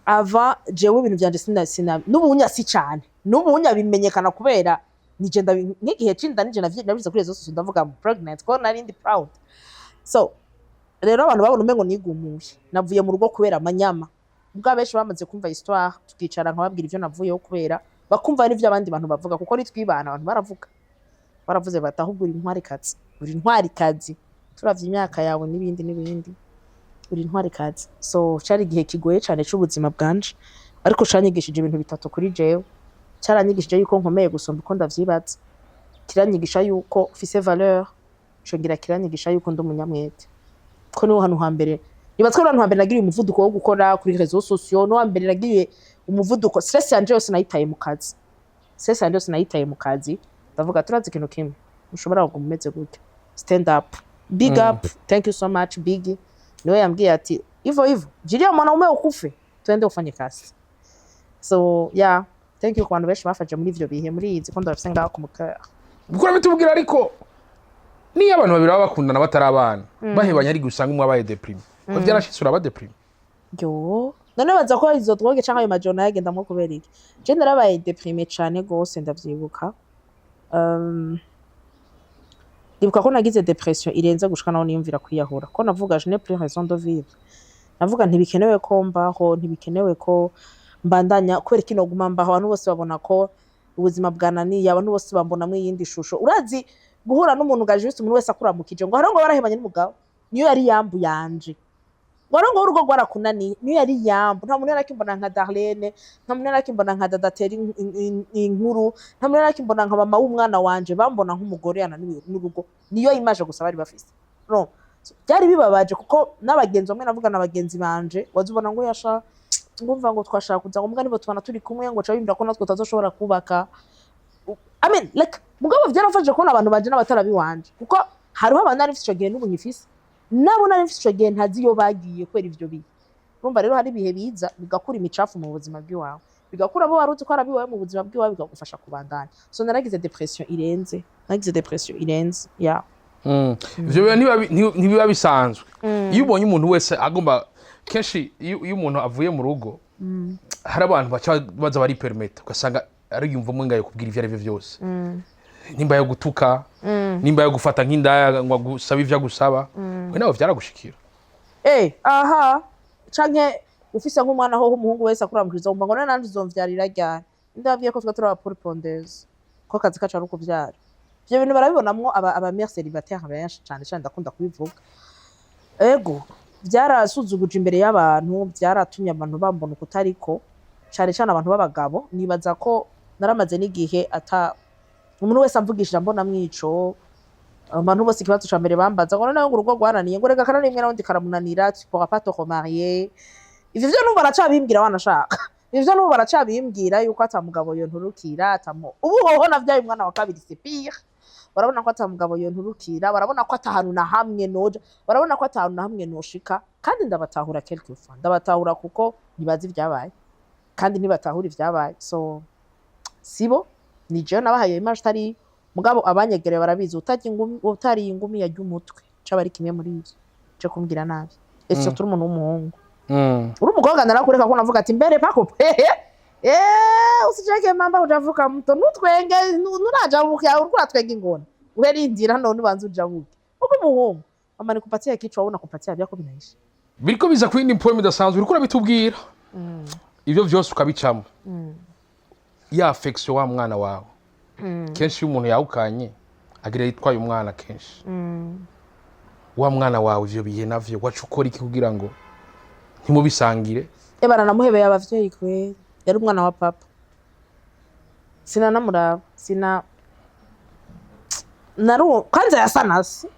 Ava jewe ibintu vyanje sina n'ubunya si cane, n'ubunya bimenyekana kubera nije nk'igihe c'inda nije nabize kuri réseaux sociaux, ndavuga I'm pregnant, ko nari ndi proud. So rero abantu babona umengo nigumuye, navuye mu rugo kubera amanyama. Ubwo abenshi bamaze kumva histoire, tukicara nkababwira ivyo navuyeho, kubera bakumva n'ivyo abandi bantu bavuga, kuko nitwibana abantu baravuga, baravuze bati: "Ahubwo uri intwarikazi, uri intwarikazi, turavye imyaka yawe n'ibindi n'ibindi, uri intwarikazi." So cari igihe kigoye cane c'ubuzima bwanje, ariko canyigishije ibintu bitatu kuri jewe. Caranyigishije yuko nkomeye gusumba uko ndavyibaza, kiranyigisha yuko mfise valeur, congera kiranyigisha yuko ndi umunyamwete, ko niho hantu hambere nibatswe, hantu hambere nagiriye umuvuduko wo gukora kuri réseaux sociaux, niho hambere nagiriye umuvuduko. Stress yanje yose nayitaye mu kazi, stress yanje yose nayitaye mu kazi. Ndavuga turazi ikintu kimwe, ushobora kuguma umeze gutya. Stand up, big up, thank you so much. Big niwe yambwiye ati: "Hivyo hivyo jiria mwanaume ukufe, twende ufanye kazi." So yeah, thank you ku bantu benshi bafashe muri ivyo bihe, muri izi ko ndabafise ngaho ku mukara. Gukora bitubwira, ariko niyo abantu babiri baba bakundana batari abana, bahebanye, ariko usanga umwe abaye déprimé. Ko byarashitse uraba déprimé? Yo, none baza ko izo drogue canke ayo majoro nayagendamwo kubera iki? Je narabaye déprimé cane gose, ndavyibuka. Ndibuka ko nagize dépression irenze gushika naho niyumvira kwiyahura, ko navuga: "Je n'ai plus raison de vivre." Navuga ntibikenewe ko mbaho, ntibikenewe ko mbandanya, kubera iki noguma mbaho? Abantu bose babona ko ubuzima bwananiye, abantu bose bambonamwo iyindi shusho. Urazi guhura n'umuntu gaje juste, umuntu wese akuramukije ngo hariho ngo barahebanye n'umugabo, niyo yari yambu yanje, ngo hariho ngo urugo rwarakunaniye, niyo yari yambu. Nta muntu yari akimbona nka Darlene, nta muntu yari akimbona nka Dadatera inkuru, nta muntu yari akimbona nka mama w'umwana wanje. Bambona nk'umugore yananiwe n'urugo, niyo image gusa bari bafise. No byari bibabaje, kuko n'abagenzi bamwe navuga na bagenzi banje, waza ubona ngo yasha ngumva ngo twashaka kuza ngo mbwa nibo tubana turi kumwe, ngo ca bibwira ko natwe tutazoshobora kubaka. I mean, like, mugabo byarafashije kubona abantu banje n'abatarabi wanje, kuko hariho abantu nari mfise ico gihe n'ubu nkifise, nabo nari mfise ico gihe ntazi iyo bagiye kubera ivyo bihe. Urumva rero hari ibihe biza bigakura imicafu mu buzima bw'iwawe, bigakura abo wari uzi ko ari abiwawe mu buzima bw'iwawe, bikagufasha kubandanya. So naragize dépression irenze, naragize dépression irenze, yeah. Ivyo biba ntibiba bisanzwe. Iyo ubonye umuntu wese agomba, kenshi iyo umuntu avuye mu rugo, hari abantu baca baza baripermeta, ugasanga ariyumvamo ngayo kubwira ivyo ari byo byose, nimba yo gutuka, nimba yo gufata nk'indaya ngo agusaba ivyo agusaba. We nawe vyaragushikira? Eh, aha canke ufise nk'umwana ho w'umuhungu, wese akuramukiriza wumva ngo none nanje uzomvyarira ryari? Ndababwiye ko twe turi aba poule pondeuse, ko akazi kacu ari ukuvyara. Ivyo bintu barabibonamwo aba mères célibataires benshi cane cane, ndakunda kubivuga. Ego, vyarasuzuguje imbere y'abantu, vyaratumye abantu bambona ukutariko, cane cane abantu b'abagabo. Nibaza ko naramaze n'igihe ata umuntu wese amvugishije mbona mwico. Abantu bose ikibazo ca mbere bambaza ngo noneho ngo urugo rwananiye, ngo reka kanani rimwe nawundi karamunanira, tu pourras pas te remarier. Ivyo vyo n'ubu baracabimbwira, wanashaka ivyo n'ubu baracabimbwira yuko ata mugabo yonturukira, atamu ubu hoho navyaye umwana wa kabiri, c'est pire. Barabona ko ata mugabo yonturukira, barabona ko ata hantu na hamwe noja, barabona ko ata hantu na hamwe noshika. Kandi ndabatahura quelque fois, ndabatahura kuko ntibazi ivyabaye kandi ntibatahura ivyabaye. So sibo, ni jewe nabahaye image itari. Mugabo abanyegereye barabizi, utarya ingumi, utariye ingumi yarya umutwe, caba ari kimwe muri ivyo cyo kumbwira nabi, et surtout uri umuntu w'umuhungu. Uri umukobwa narakureka, ko navuga ati mbere pako pehe, eh, usicheke mamba utavuka mto, nutwenge nurajabuka, uriko uratwenga ingona, uherindira none ubanza ujabuke. Uko umuhungu, mama nikupatia kichwa, wewe unakupatia vyako, binaisha. Biriko biza ku yindi poem idasanzwe. Uriko urabitubwira ivyo vyose ukabicamo, ya affection wa mwana wawe. Kenshi iyo umuntu yawukanye agira yitwaye umwana, kenshi wa mwana wawe, ivyo bihe navyo waca ukora iki kugira ngo ntimubisangire? Ebana, namuhebeye abavyeyi kweri, yari umwana wa papa, sinanamuraba, sina naru kwanza yasa nasi.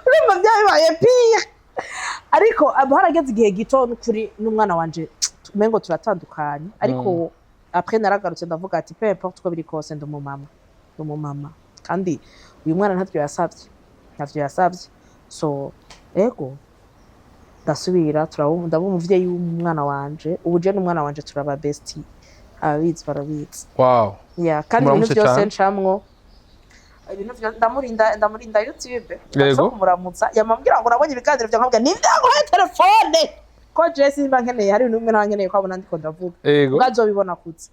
Urumva byabaye pire, ariko abo harageze igihe gito n'ukuri n'umwana wanje umengo turatandukanye. Ariko après naragarutse, ndavuga ati peu importe uko biri kose, ndi umumama, ndi umumama, kandi uyu mwana ntavyo yasavye, ntavyo yasavye. So ego, ndasubira ndaba umuvyeyi w'umwana wanje. Ubu je n'umwana wanje turaba bestie, ababizi barabizi. Yeah, kandi ibintu Muramutse byose cane. ncamwo, ibintu ndamurinda, ndamurinda YouTube. Yego. Kumuramutsa yamambwira ngo nabonye ibiganiro byawe, nkabwira nivyaguhaye telefone, ko je simba nkeneye, hari ibintu bimwe nta nkeneye ko abona ndiko ndavuga. Ubwo azobibona kuze.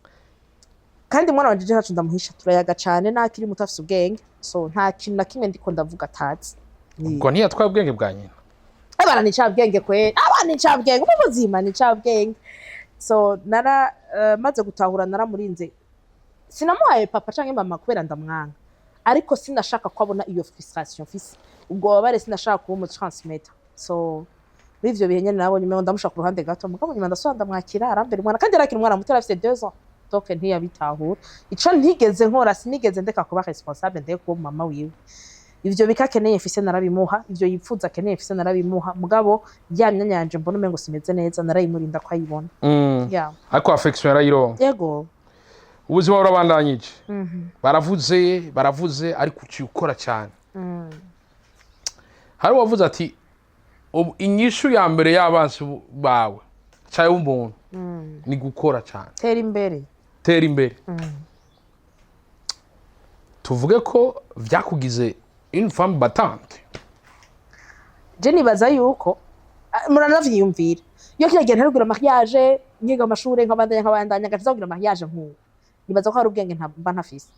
Kandi umwana wanje je ntaco ndamuhisha, turayaga cane, nakiri muto afise ubwenge, so nta kintu na kimwe ndiko ndavuga atazi. Ubwo ntiyatwaye ubwenge bwa nyina? Abana ni cabwenge kwe, abana ni cabwenge, mu buzima ni cabwenge. So nara maze gutahura, naramurinze, sinamuhaye papa canke mama kubera ndamwanga, ariko sinashaka ko abona iyo frustration mfise, ubwo bubabare, sinashaka kuba umutransmettre. So muri ivyo bihe nyene nabonye umengo ndamusha ku ruhande gato, mugabo nyuma ndasubira ndamwakira, arambera umwana, kandi yarakiri umwana muto, arafise 2 ans, donc ntiyabitahura. Ico ntigeze nkora, sinigeze ndeka kuba responsable, ndeke kuba mama wiwe. Ivyo bika akeneye mfise narabimuha, ivyo yipfuza akeneye mfise narabimuha, mugabo ya myanya yanje mbona umengo simeze neza, narayimurinda ko ayibona. Yeah. Ariko affection yarayironka? Yego. Ubuzima burabandanyije, baravuze baravuze, ariko uciye ukora cyane. Hari uwavuze ati ubu inyishu ya mbere y'abansi bawe cyangwa umuntu ni gukora cyane. Tera imbere. Tera imbere. Tuvuge ko vyakugize une femme battante? Je nibaza yuko muranavyiyumvira, iyo kiriya gihe ntarugura mariage, nkiga amashure, nkabandanya nkabandanya, ngaca kugira mariage nk'ubu, nibaza ko hari ubwenge mba ntafise,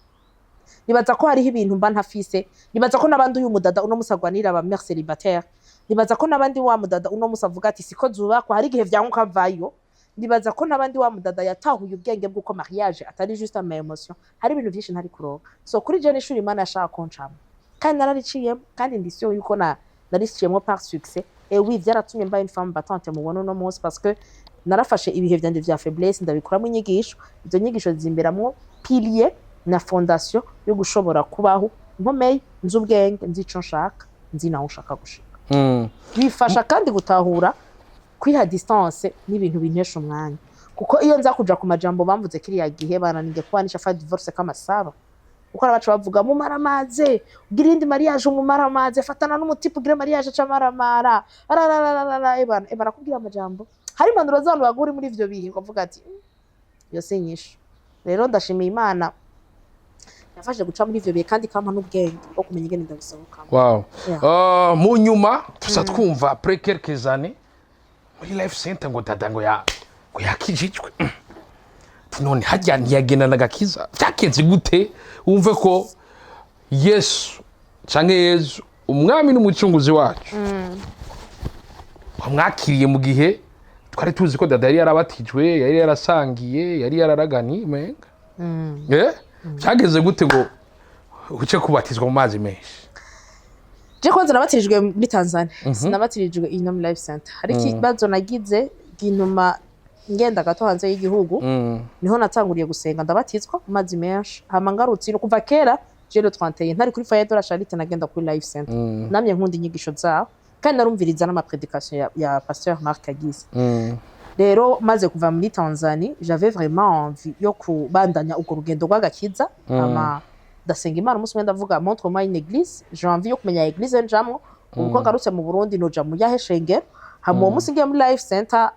nibaza ko hariho ibintu mba ntafise, nibaza ko n'abandi uyu mudada uno musagwanira aba mère célibataire. Nibaza ko n'abandi wa mudada uno musi avuga ati siko zubakwa, hari igihe vyanka ukavayo. Nibaza ko n'abandi wa mudada yatahuye ubwenge bw'uko mariage atari juste ama émotion, hari ibintu vyinshi ntari kuronka. So kuri je n'ishuri Imana yashaka koncamwo, kandi narariciyemo, kandi ndi sûre yuko na nariciyemo par succès. Et oui, vyaratumye mba une femme battante mubona uno munsi, parce que narafashe ibihe vyanje vya faiblesse ndabikuramo inyigisho. Izo nyigisho zimberamwo pilier na fondation yo gushobora kubaho nkomeye, nzi ubwenge, nzi ico nshaka, nzi naho nshaka gushika. Bifasha kandi gutahura kwiha distance n'ibintu bintesha umwanya, kuko iyo nza kuja ku majambo bamvuze kiriya gihe, bananiye kuba nisha divorce k'amasaba, kuko abaca bavuga mumaramaze, ugira iyindi mariage, umumaramaze, fatana n'umu type ugire mariage c'amaramara ararararara. Ebana ebana kubwira amajambo, hari impanuro z'abantu bagura muri ivyo bihe, ukavuga ati "Mm, iyo si inyishu." Rero ndashimiye Imana yafashe guca muri ivyo bihe, kandi ikampa n'ubwenge bwo kumenya ingene ndabisohokamo. Yeah. Mu nyuma tuza twumva après quelques années muri Life Center ngo dada ngo ya ngo yakijijwe. Ati none hajya ntiyagendana agakiza, byakenze gute wumve ko Yesu canke Yezu umwami n'umucunguzi wacu wamwakiriye, mu gihe twari tuzi ko dada yari yarabatijwe, yari yarasangiye, yari yararagani menga? Byageze gute ngo uce kubatizwa mu mazi menshi? Je kwanza nabatirijwe muri Tanzania, sinabatirijwe ino muri Life Center. Hari ikibazo nagize gintuma ngenda gato hanze y'igihugu, niho natanguriye gusenga, ndabatizwa mu mazi menshi. Hama ngarutse ino, kuva kera je le 31 ntari kuri Foyer de la Charité, nagenda kuri Life Center. Namye nkunda inyigisho zaho, kandi narumviriza n'ama prédication ya Pasteur Mark agize. Rero maze kuva muri Tanzanie, j'avais vraiment envie yo kubandanya urwo rugendo rw'agakiza. Hama ndasenga Imana umunsi umwe, ndavuga: "Montre moi une église, j'ai envie yo kumenya église njamwo. Ubu ko ngarutse mu Burundi, noja mu yahe shengero?" Hama uwo munsi ngiye muri Life Center,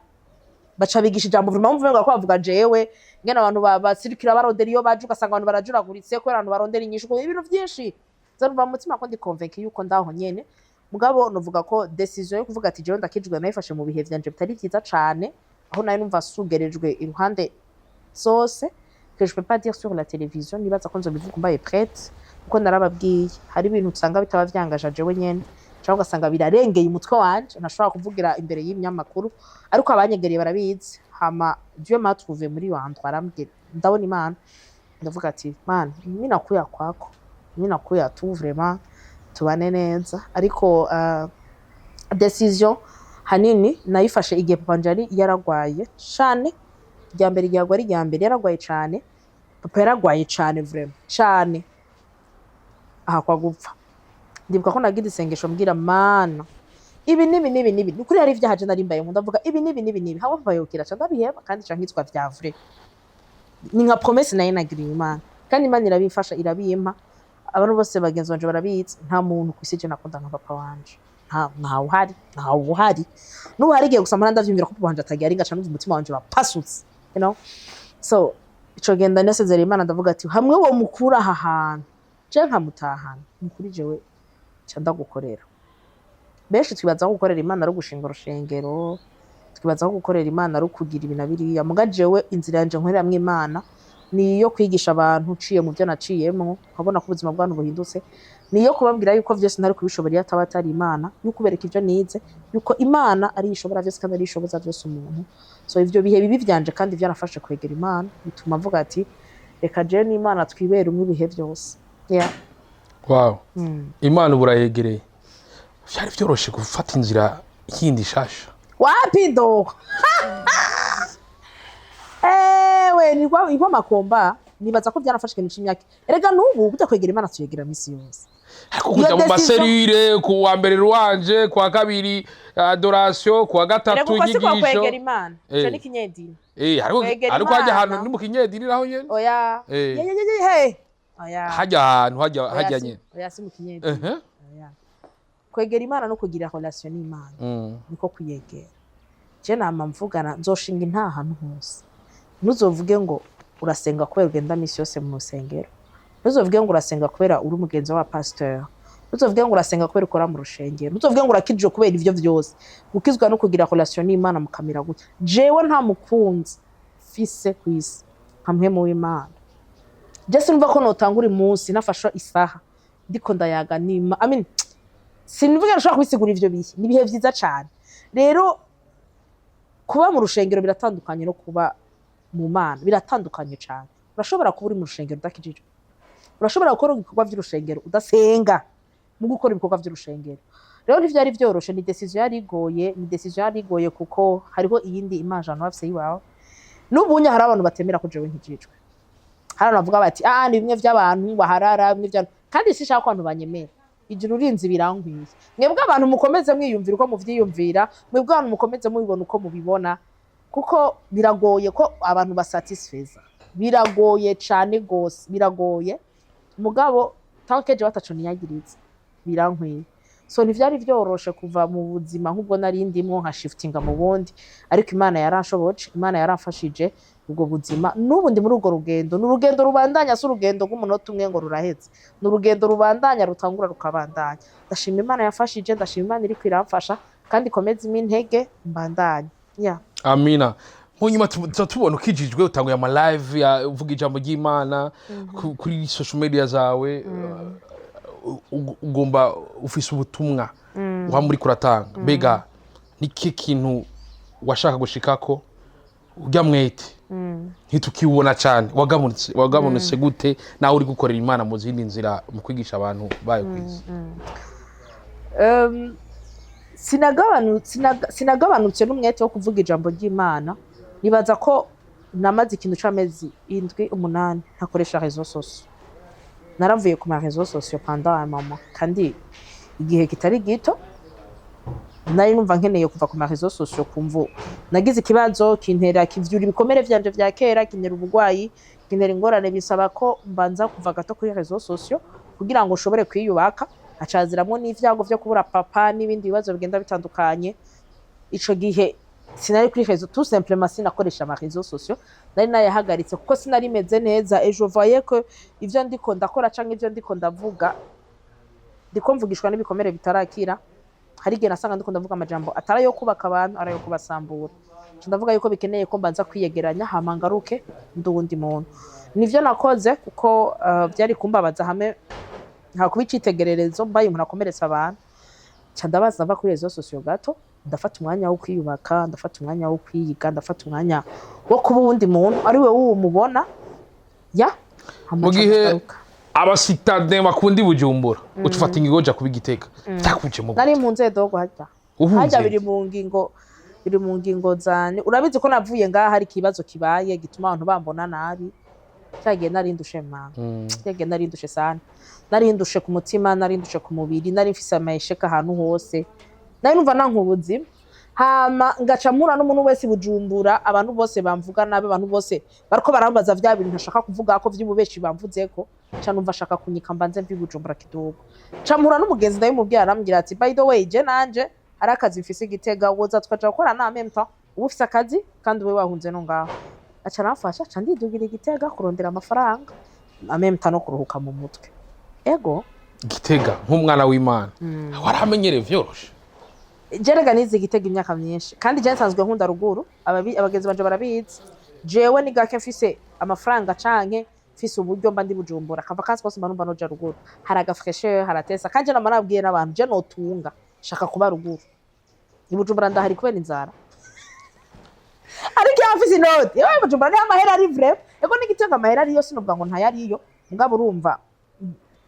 baca bigisha ijambo, vraiment mvume ngo ko bavuga jewe ngene abantu basirikira barondera iyo baje, ugasanga abantu barajuraguritse kubera abantu barondera inyishu, ibintu vyinshi. Nza mu mutima ko ndi convaincu yuko ndaho nyene. Mugabo novuga ko décision yo kuvuga ati jewe ndakijwe nayifashe mu bihe vyanje bitari vyiza cane, aho nayo numva sugerejwe iruhande zose, que je peux pas dire sur la télévision. Nibaza ko nzobivuga mbaye prête, kuko narababwiye hari ibintu usanga bitaba vyangaje jewe nyene, cyangwa ugasanga birarengeye umutwe wanje, ntashobora kuvugira imbere y'ibinyamakuru, ariko abanyegereye barabizi. Hama Dieu m'a trouvé muri iyo endroit, arambwira, ndabona Imana, ndavuga ati: "Mana, mimi nakuya kwako, mimi nakuya tu, vraiment tubane neza." Ariko décision hanini nayifashe igihe papa wanje yari yaragwaye cane rya mbere. Igihe agwara irya mbere, yaragwaye cane, papa yaragwaye cane, vraiment cane, ahakwa gupfa. Ndibuka ko nagira isengesho mbwira Mana ibi n'ibi n'ibi n'ibi, ni ukuri hari ivyaha je nari mbayemo, ndavuga ibi n'ibi n'ibi n'ibi, hamwe papa yokira ca ndabiheba, kandi ca nkitwa vya vrai. Ni nka promesse nayo nagiriye Imana, kandi Imana irabimfasha, irabimpa. Abantu bose bagenzi banje barabizi, nta muntu kw'isi je nakunda nka papa wanje, nta ntawe uhari, ntawe uhari. N'ubu hari igihe gusa mpora ndavyumvira ko papa wanje atagiye ari, ngaca numva umutima wanje urapasutse. So ico gihe ndanasezerera Imana, ndavuga ati hamwe wo mukura aha hantu je nkamutahana, nukuri jewe ca ndagukorera. Benshi twibaza ko gukorera Imana ari ugushinga urushengero, twibaza ko gukorera Imana ari ukugira ibi na biriya. Muga jewe inzira yanje nkoreramwo Imana ni iyo kwigisha abantu nciye mu byo naciyemwo, nkabona ko ubuzima bw'abantu buhindutse, ni iyo kubabwira yuko vyose ntari kubishobora iyo ataba atari Imana, yuko ubereka ivyo nize, yuko Imana ari ishobora vyose kandi ari ishoboza vyose umuntu. So ivyo bihe bibi vyanje kandi vyaramfashe kwegera Imana, bituma mvuga ati reka jewe n'Imana twibere umwe ibihe vyose, yeah. Wow. Imana ubu urayegereye, vyari vyoroshe gufata inzira yindi shasha? Wapi do, ewe nigwa makomba. Nibaza ko byaranafashe ikintu c'imyaka. Erega n'ubu burya kwegera Imana tuyegera misi yose. Ariko kuja Iyo mu décision- ma cellule, ku wa mbere ruwanje, ku wa kabiri adoration, ku wa gatatu Erega uko si kwa inyigisho. kwegera Imana. Ico ni kinyedini. Ariko Kwegera ariko hajya Imana. ahantu ni mu kinyedini naho nyene. Oya. Ye, ye, ye, ye, he. Oya. Hajya ahantu hajya Oya, hajya nyene. Oya, si mu kinyedini. Oya. Kwegera Imana no kugira relation n'Imana niko kuyegera. Je nama mvugana nzoshinga intaha ahantu hose. Ntuzovuge ngo urasenga kubera ugenda misi yose mu rusengero, ntuzovuge ngo urasenga kubera uri umugenzi wa pasteur, ntuzovuge ngo urasenga kubera ukora mu rushengero, ntuzovuge ngo urakijijwe kubera ivyo vyose. Gukizwa no kugira relation n'Imana mukamira gutya. Jewe nta mukunzi mfise kw'isi nka mpwemu w'Imana. Je sinumva ko notanga uri munsi nafashe isaha ndiko ndayaga n'Imana. I mean, Sinivuga nshobora kubisigura ivyo bihe, ni ibihe vyiza cane. Rero kuba mu rushengero biratandukanye no kuba mu Mana, biratandukanye cane. Urashobora kuba uri mu rushengero udakijijwe, urashobora gukora ibikorwa vy'urushengero udasenga. Mu gukora ibikorwa vy'urushengero rero ntivyari vyoroshe, ni décision yari igoye, ni décision yari igoye, kuko hariho iyindi image abantu bafise iwawe. N'ubunya hari abantu batemera ko jewe nkijijwe, hari abantu bavuga bati: "Ah, ni bimwe vy'abantu baharara, bimwe vy'abantu." Kandi sinshaka ko abantu banyemera, ijuru rinzi birankwiye. Mwebwe abantu mukomeze mwiyumvira uko muvyiyumvira, mwebwe abantu mukomeze mubibona uko mubibona, kuko biragoye ko abantu basatisfeza, biragoye cane gose, biragoye. Mugabo tant que jewe ataco niyagiriza, birankwiye. So ntivyari vyoroshe kuva mu buzima nk'ubwo nari ndimwo nka shiftinga mu bundi, ariko Imana yaranshoboje, Imana yaramfashije. Ubwo buzima n'ubu ndi muri urwo rugendo, ni urugendo rubandanya, si urugendo rw'umunota umwe ngo ruraheze, ni urugendo rubandanya, rutangura rukabandanya. Ndashima Imana yafashije, ndashima Imana iriko iramfasha kandi ikomeza impa intege mbandanya, yeah. Amina. Mu nyuma tuza tubona ukijijwe, utanguye ama live ya uvuga ijambo ry'Imana kuri social media zawe. Ugomba ufise ubutumwa waba uriko uratanga. Mbega niki kintu washaka gushikako? Urya mwete ntitukiwubona cane, wagabanutse gute nawe uri gukorera Imana mu zindi nzira, mu kwigisha abantu bayo kw'isi? Sinagabanutse n'umwete wo kuvuga ijambo ry'Imana. Nibaza ko namaze ikintu c'amezi 7, 8 ntakoresha réseaux sociaux. Naravuye ku ma réseaux sociaux pendant un moment, kandi igihe kitari gito. Nari numva nkeneye kuva ku ma réseaux sociaux kumvo nagize ikibazo kintera kivyura ibikomere vyanje vya kera, kintera ubugwayi, kintera ingorane, bisaba ko mbanza kuva gato kuri réseaux sociaux kugira ngo ushobore kwiyubaka. Hacaziramwo n'ivyago vyo kubura papa n'ibindi bibazo bigenda bitandukanye. Ico gihe sinari kuri réseau, tout simplement sinakoresha ama réseaux sociaux, nari nayahagaritse kuko sinari meze neza et je voyais que ivyo ndiko ndakora canke ivyo ndiko ndavuga, ndiko mvugishwa n'ibikomere bitarakira. Hari igihe nasanga ndiko ndavuga amajambo atari ayo kubaka abantu, ari ayo kubasambura. Nca ndavuga yuko bikeneye ko mbanza kwiyegeranya, hama ngaruke ndi uwundi muntu. Nivyo nakoze, kuko vyari kumbabaza hamwe nta kuba icitegererezo mbaye umuntu akomeretsa abantu. Nca ndabaza mva kuri réseaux sociaux gato, ndafata umwanya wo kwiyubaka, ndafata umwanya wo kwiga, ndafata umwanya wo kuba uwundi muntu ari we wuwo mubona ya hama Mu nca gihe ndagaruka. aba citadins bakunda i Bujumbura, uca ufata ingingo uja kuba Igitega, vyakujemo? Nari mu nzego harya. Uhunze? Harya biri mu ngingo zane. Urabizi ko navuye ngaha hari ikibazo kibaye gituma abantu bambona nabi. Cyagiye nari ndushe mama, cyagiye nari ndushe sana, nari ndushe ku mutima, nari ndushe ku mubiri, nari mfise amayesheka ahantu hose, nari numva nanka ubuzima. Hama ngaca mpura n'umuntu wese i Bujumbura, abantu bose bamvuga nabi, abantu bose bariko barambaza vya bintu ntashaka kuvuga ko vy'ububeshi bamvuzeko. Ca numva ashaka kunyika, mbanze mvi Bujumbura kidogo. Ca mpura n'umugenzi, ndabimubwira, arambwira ati: "By the way, je nanje hari akazi mfise i Gitega, woza tukaja gukora en même temps, uba ufise akazi kandi ube wahunze no ngaho." Aca aramfasha, ca ndidugira i Gitega kurondera amafaranga en même temps no kuruhuka mu mutwe, ego. Gitega, nk'umwana w'Imana, waramenyereye vyoroshe? Jerega nize Gitega imyaka myinshi, kandi je nsanzwe nkunda ruguru. Abagenzi banje barabizi, jewe ni gake mfise amafaranga canke mfise uburyo mba ndi Bujumbura. Kava kasi kose mba numva noja ruguru, hari aga fraîcheur, haratesa. Kandi je nama nabwiye n'abantu, je notunga shaka kuba ruguru. I Bujumbura ndahari kubera inzara, ariko iyo mfise inoti yewe Bujumbura niho amahera ari vrai. Ego, n'Igitega amahera ariyo, sinovuga ngo ntayariyo, mugabo urumva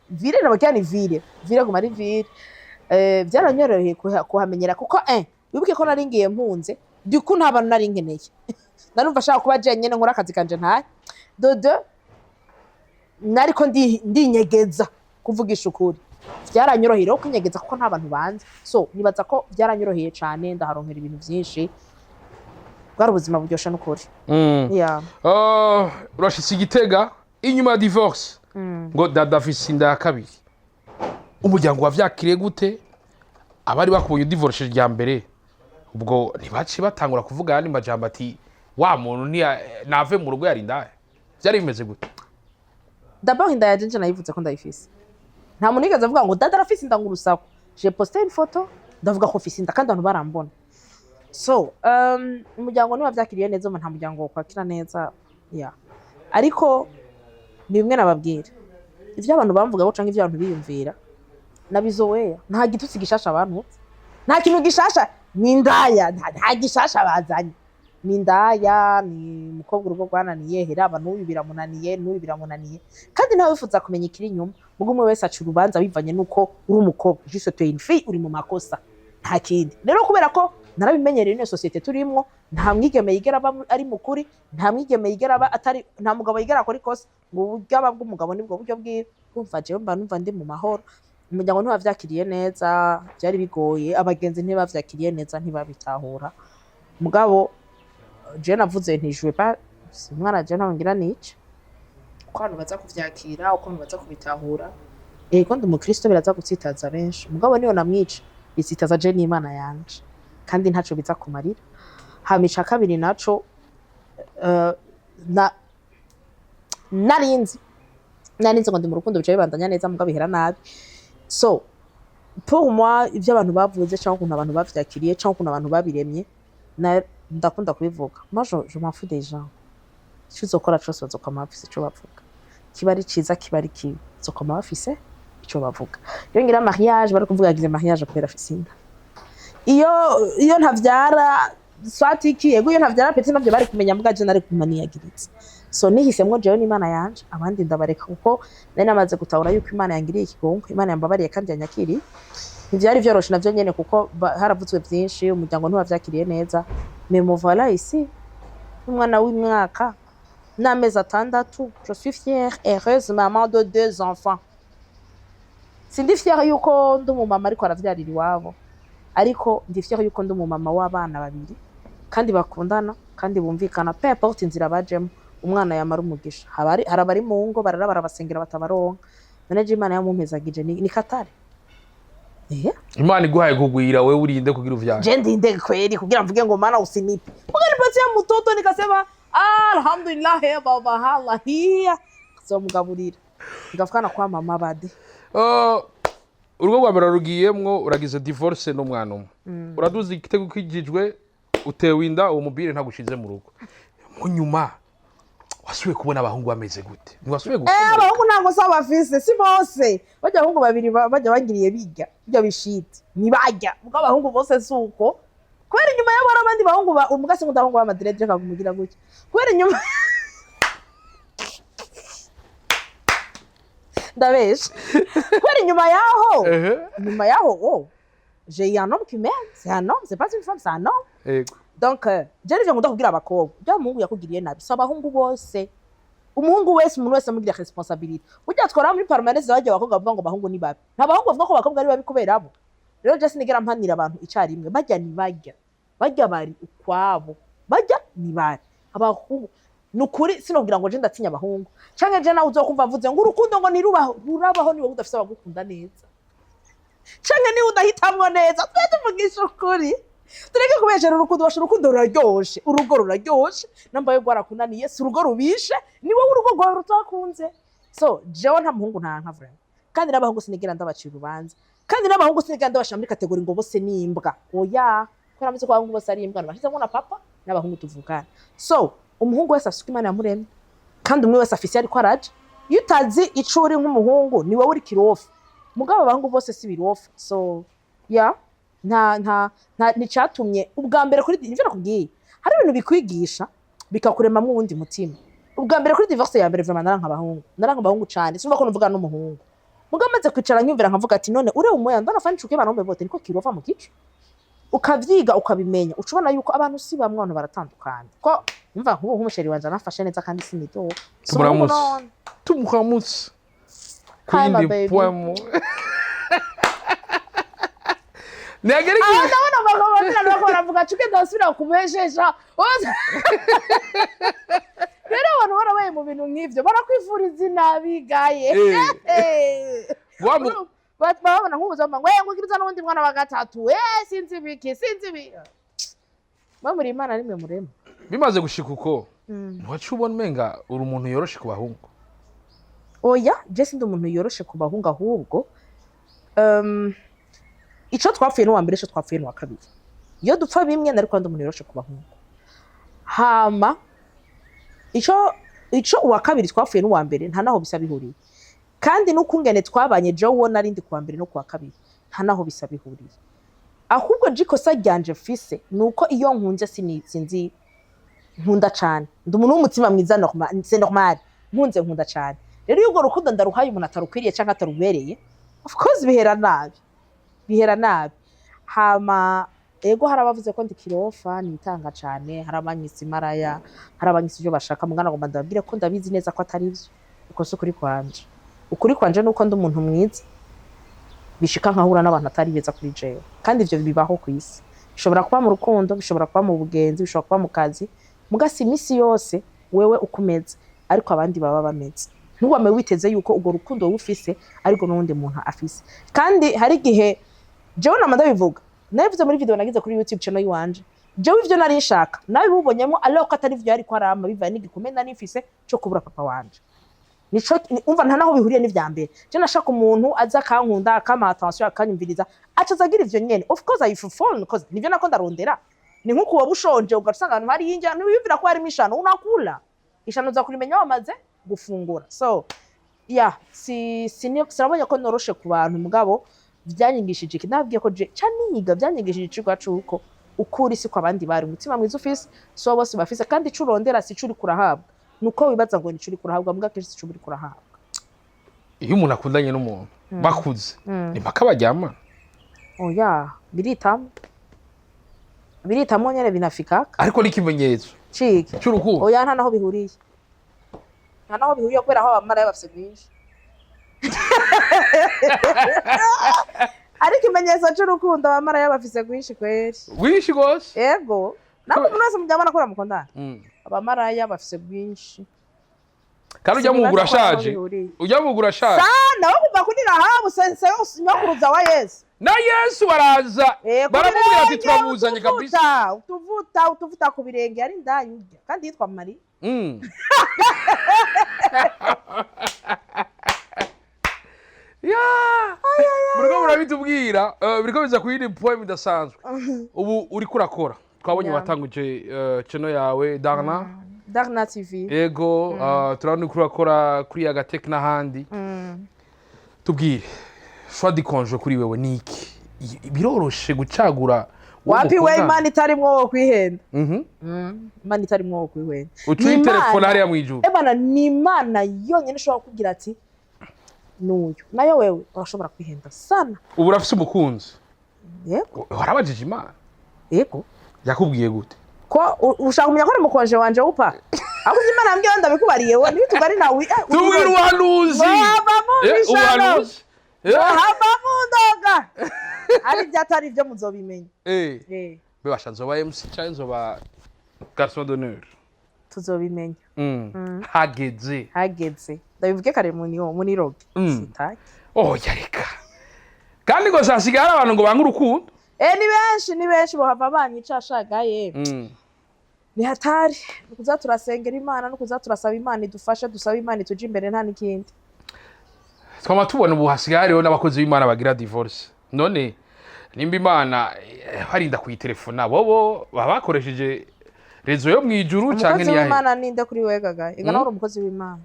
ville nabakira ni ville, ville guma ari ville. Byaranyoroheye kuhamenyera kuko wibuke ko nari ngiye mpunze du coup nta bantu nari nkeneye, narumva ashaka kuba jenyene nkora akazi kanje ntahe dodo, nariko ndinyegeza. Kuvugisha ukuri, byaranyoroheye rero kwinyegeza kuko nta bantu banzi. So nibaza ko byaranyoroheye cane, ndaharonkera ibintu vyinshi, bwari ubuzima buryoshe n'ukuri. Yeah. Urashitse Igitega inyuma ya divorce, ngo dada afise inda ya kabiri. Umuryango wavyakiriye gute? Abari bakubonye udivorce rya mbere, ubwo ntibaciye batangura kuvuga ayandi majambo ati: "Wa muntu nave mu rugo yari indaya"? Vyari bimeze gute? D'abord inda yaje nje nayivuze ko ndayifise, nta muntu yigeze avuga ngo dada arafise inda, ngo urusaku. J'ai posté une photo, ndavuga ko mfise inda kandi abantu barambona. So umuryango ntiwavyakiriye neza, nta muryango wokwakira neza, yeah. Ariko ni bimwe nababwira, ivyo abantu bamvugaho canke ivyo abantu biyumvira. Nabizoweya, nta gitutsi gishasha bantutse, nta kintu gishasha. Ni indaya, nta gishasha bazanye. Ni indaya, ni umukobwa urugo rwananiye, heraba n'uyu biramunaniye, n'uyu biramunaniye, kandi ntawe wifuza kumenya ikiri inyuma. Mugo umwe wese aca urubanza bivanye n'uko uri umukobwa, juste tu es une fille, uri mu makosa, nta kindi. Rero kubera ko narabimenyereye, ino société turimwo, nta mwigeme yigera aba ari mukuri, nta mwigeme yigera aba atari, nta mugabo yigera akora ikosa ngo uburyo aba bw'umugabo nibwo buryo bwiwe. Urumva, jewe mba numva ndi mu mahoro. Umuryango ntiwavyakiriye neza, byari bigoye, abagenzi ntibavyakiriye neza, ntibabitahura. Mugabo je navuze nti je pas si umwana, je ntawe ngira nica. Uko abantu baza kuvyakira, uko abantu baza kubitahura, ego ndi umukristo, biraza gutsitaza benshi, mugabo niyo namwica bitsitaza je n'Imana yanje, kandi ntaco biza kumarira. Hama ica kabiri naco, na narinzi ngo ndi mu rukundo bica bibandanya neza, mugabo bihera nabi. So pour moi, ivyo abantu bavuze cyangwa ukuntu abantu bavyakiriye cyangwa ukuntu abantu babiremye, ndakunda kubivuga, moi je m'en fous des gens. Ico uzokora cose bazokama bafise ico bavuga, kiba ari ciza, kiba ari kibi, bazokama bafise ico bavuga. Iyo ngira mariage, bari kuvuga yagize mariage kubera afise inda. Iyo ntavyara, soit iki, yego, iyo ntavyara petit navyo bari kumenya, mbwa je nari kuguma niyagiritse. So nihisemwo jewe n'Imana yanje, abandi ndabareka, kuko nari namaze gutahura yuko Imana yangiriye ikigongo, Imana yambabariye kandi yanyakiriye. Ntivyari vyoroshe navyo nyene, kuko haravuzwe vyinshi, umuryango ntiwavyakiriye neza. Mais me voilà ici, umwana w'imwaka n'amezi 6. Je suis fière, heureuse maman de deux enfants. Sindi fière yuko ndi umumama ariko aravyarira iwabo, ariko ndi fière yuko ndi umumama w'abana babiri kandi bakundana kandi bumvikana. Peu importe inzira bajemo, umwana yamara umugisha. Hari abari mu ngo barara barabasengera batabaronka. None je Imana yamumpezagije, ni katare. Imana iguhaye kugwira, wewe urinde kugira uvyare? Je ndinde kweli kugira mvuge ngo Mana usinipe? Ukanipatia mtoto nikasema alhamdulillah ya baba hala hiya, zomugaburira ngafukana kwa mama bade. Urugo rwa mbere rugiyemwo, uragize divorce n'umwana umwe, uraduza igitego, ukijijwe, utewe inda, uwo mubire ntagushize mu rugo. Mu nyuma wasubiye kubona abahungu bameze gute? Ntiwasubiye gukomereka? Abahungu ntabwo saba bafise, si bose. Bajya abahungu babiri bajya bagiriye bijya bijya bishiti ntibajya ubwo abahungu bose si uko, kubera inyuma yabo hari abandi bahungu umugasi ngo ndahungu b'amadread kagumugira gutya, kubera inyuma ndabesha, kubera inyuma yaho, inyuma yaho, oh, j'ai un homme qui m'aime. C'est un homme, c'est pas une femme, c'est un homme. Donc je nivyo nkunda kubwira abakobwa: bya muhungu yakugiriye nabi, si abahungu bose. Umuhungu wese, umuntu wese amugira responsabilité. Burya twara muri permanence, bajya abakobwa bavuga ngo abahungu ni babi, nta bahungu bavuga ko abakobwa ari babi kubera abo. Rero je sinigera mpanira abantu icarimwe. Bajya ni bajya, bajya bari ukwabo, bajya ni bari abahungu. Ni ukuri sinobwira ngo je ndatinya abahungu, canke je nawe uzokumva avuze ngo urukundo ngo ntirubaho. Rurabaho, niwe udafise abagukunda neza, canke niba udahitamwo neza. Twe tuvugisha ukuri, tureke kubeshera urukundo. Basha urukundo ruraryoshe, urugo ruraryoshe. Nambaye rwarakunaniye, si urugo rubishe, ni wowe urugo rwawe rutakunze. So jewe nta muhungu ntanka vraiment, kandi n'abahungu sinigera ndabacira urubanza, kandi n'abahungu sinigera ndabashira muri catégorie ngo bose ni imbwa. Oya, kubera mvuze ko abahungu bose ari imbwa, nabashizemo na papa n'abahungu tuvukana. So umuhungu wese afise uko Imana yamuremye, kandi umwe wese afise ariko araja. Iyo utazi ico uri nk'umuhungu, ni wowe uri kirofa. Mugabo abahungu bose si birofa. So ya nta nticatumye ubwa mbere kuri nivyo nakubwiye, hari ibintu bikwigisha bikakuremamwo uwundi mutima. Ubwa mbere kuri divorce ya mbere, vraiment naranka abahungu, naranka abahungu cane. Sinumva ko nuvuga n'umuhungu. Mugabo maze kwicara nyumvira, nkavuga ati none ure umoya ndana fani chuke banaume bote niko kirofa mu kico. Ukavyiga, ukabimenya, uca ubona yuko abantu si bamwe, abantu baratandukanye. Ko umva nk'ubu nk'umuchéri wanje anafashe neza kandi sinidoga. Si umuhungu. Tumuramutse. None. Tumuramutse. Hi, my Kuyindi baby. poemu ntiyagera igihe. Ndabona abagabo babiri bariko baravuga cuke ndasubira kubesesha. Rero abantu barabaye mu bintu nk'ivyo barakwifuriza inabi gaye. Babona nk'ubuzima ngo ngo ugiriza n'uwundi mwana wa gatatu, sinzi ibiki, sinzi ibi. Bamuri Imana nimwe murema. Bimaze gushika uko, ntiwaca ubona umenga uri umuntu yoroshe ku bahungu? Oya, je sindi umuntu yoroshe ku bahungu. Ahubwo ico twapfuye n'uwa mbere, ico twapfuye n'uwa kabiri, iyo dupfa bimwe nari kuba ndi umuntu yoroshe ku bahungu. Hama ico uwa kabiri twapfuye n'uwa mbere nta naho bisa bihuriye. Kandi n'ukungene twabanye jewe, uwo narindi kuwa mbere no kuwa kabiri, nta naho bisa bihuriye. Ahubwo je ikosa ryanje mfise ni uko iyo nkunze sinzi, nkunda cane, ndi umuntu w'umutima mwiza, normal, c'est normal. Nkunze nkunda cane. Rero iyo urwo rukundo ndaruhaye umuntu atarukwiriye canke atarubereye, of course bihera nabi, bihera nabi. Hama ego, hari abavuze ko ndi kirofa, nitanga cane, hari abanyise imaraya, hari abanyise ivyo bashaka. Mugana ngomba ndababwire ko ndabizi neza ko atari vyo. Uko si ukuri kwanje. Ukuri kwanje nuko ndi umuntu mwiza, bishika nkahura n'abantu atari beza kuri jewe, kandi ivyo bibaho kw'isi. Bishobora kuba mu rukundo, bishobora kuba mu bugenzi, bishobora kuba mu kazi. Mugasi imisi yose wewe uko umeze ariko abandi baba bameze, ntiwame witeze yuko urwo rukundo wowe ufise ariko n'uwundi muntu afise. Kandi hari igihe jewe nama ndabivuga, nabivuze muri video nagize kuri YouTube channel yiwanje, jewe ivyo nari nshaka nabibubonyemo, ariko ko atari vyo yariko arampa, bivaye n'igikomere nari mfise co kubura papa wanje. Nico umva, nta naho bihuriye n'ivya mbere. Je nashaka umuntu aza akankunda, akampa attention, akanyumviriza, aca aza agira ivyo nyene. Of course I fall, because nivyo nako ndarondera. Ni nkuko waba ushonje, ugaca usanga ahantu hari indya, ntiwiyumvira ko harimo ishano, unakula ishano, uza kurimenya wamaze gufungura. So yeah, si sinabonye ko noroshe ku bantu. Mugabo vyanyigishije iki? Nabwiye ko je ca niga, vyanyigishije icigwa c'uko ukuri siko abandi bari. Umutima mwiza ufise so bose bafise, kandi ico urondera sico uriko urahabwa. Nuko wibaza ngo nico uriko urahabwa, muga kenshi sico uriko urahabwa. Iyo umuntu akundanye n'umuntu bakuze, ni mpaka baryamana? Oya, biritamo, biritamo nyene, binafikaka. Ariko n'ikimenyetso ciki cy'urukundo? Oya, nta naho bihuriye, nta naho bihuriye, kubera aho abamaraya bafise bwinshi. Ariko ikimenyetso c'urukundo, abamaraya bafise bwinshi kweri. Bwinshi rwose. Ego, nawe umuntu wese muryamana kubera mukundana, abamaraya bafise bwinshi. Kandi ujya mugura Sinibaza ko aho ashaje. bihuriye. Ujya mugura ashaje. Sana wo kuva kuri Rahabu, sense nyokuruza wa Yesu. Na Yesu baraza Ku baramubwira ati birenge, "Turamuzanye kabisa." Utuvuta, utuvuta, utuvuta ku birenge, yari indaya urya kandi yitwa Mariya. Ya! Muriko murabitubwira, biriko biza ku yindi poem idasanzwe. Ubu uriko urakora, twabonye watanguje channel yawe Darna. Darna TV. Ego, turabona uriko urakora kuri Agatek n'ahandi. Tubwire, choix du conjoint kuri wewe ni iki? Biroroshe gucagura uwo Wapi we. mukundana? Imana itarimwo wo kwihenda. Imana itarimwo wo kwihenda. Uca Ni uyitelefona hariya mw'ijuru. Ebana, ni Imana yonyine ishobora kukubwira ati n'uyu nayo. Wewe urashobora kwihenda sana. Ubu urafise umukunzi? Yego. Warabajije Imana? Yego. Yakubwiye gute? Ko ushaka kumenya ko ari umukonje wanje wupa? Ahubwo ibyo Imana yambwiye ndabikubariye, we ntibitugari nawe. Tubwire ubuhanuzi. Mwava mu bishano. Ubuhanuzi. Hava mu ndoga, ari ibyo atari ibyo muzobimenya. Bebasha, nzoba MC canke nzoba garçon d'honneur? Tuzobimenya. Hageze. Hageze ndabivuge kare muniroge. Sitaki. Oya reka, kandi ngo hasigaye hari abantu ngo banke urukundo. Ni benshi, ni benshi bohava banyica ashagaye. Ni hatari. Ni kuza turasengera Imana, no kuza turasaba Imana idufashe, dusaba Imana ituje imbere, nta n'ikindi. Twama tubona ubu hasigaye hariho n'abakozi b'Imana bagira divorce. None nimba Imana barinda kuyitelefona, bobo baba bakoresheje réseau yo mw'ijuru canke Umukozi niyahe? w'Imana ninde kuri we gagaye? Ega nawe uri umukozi w'Imana.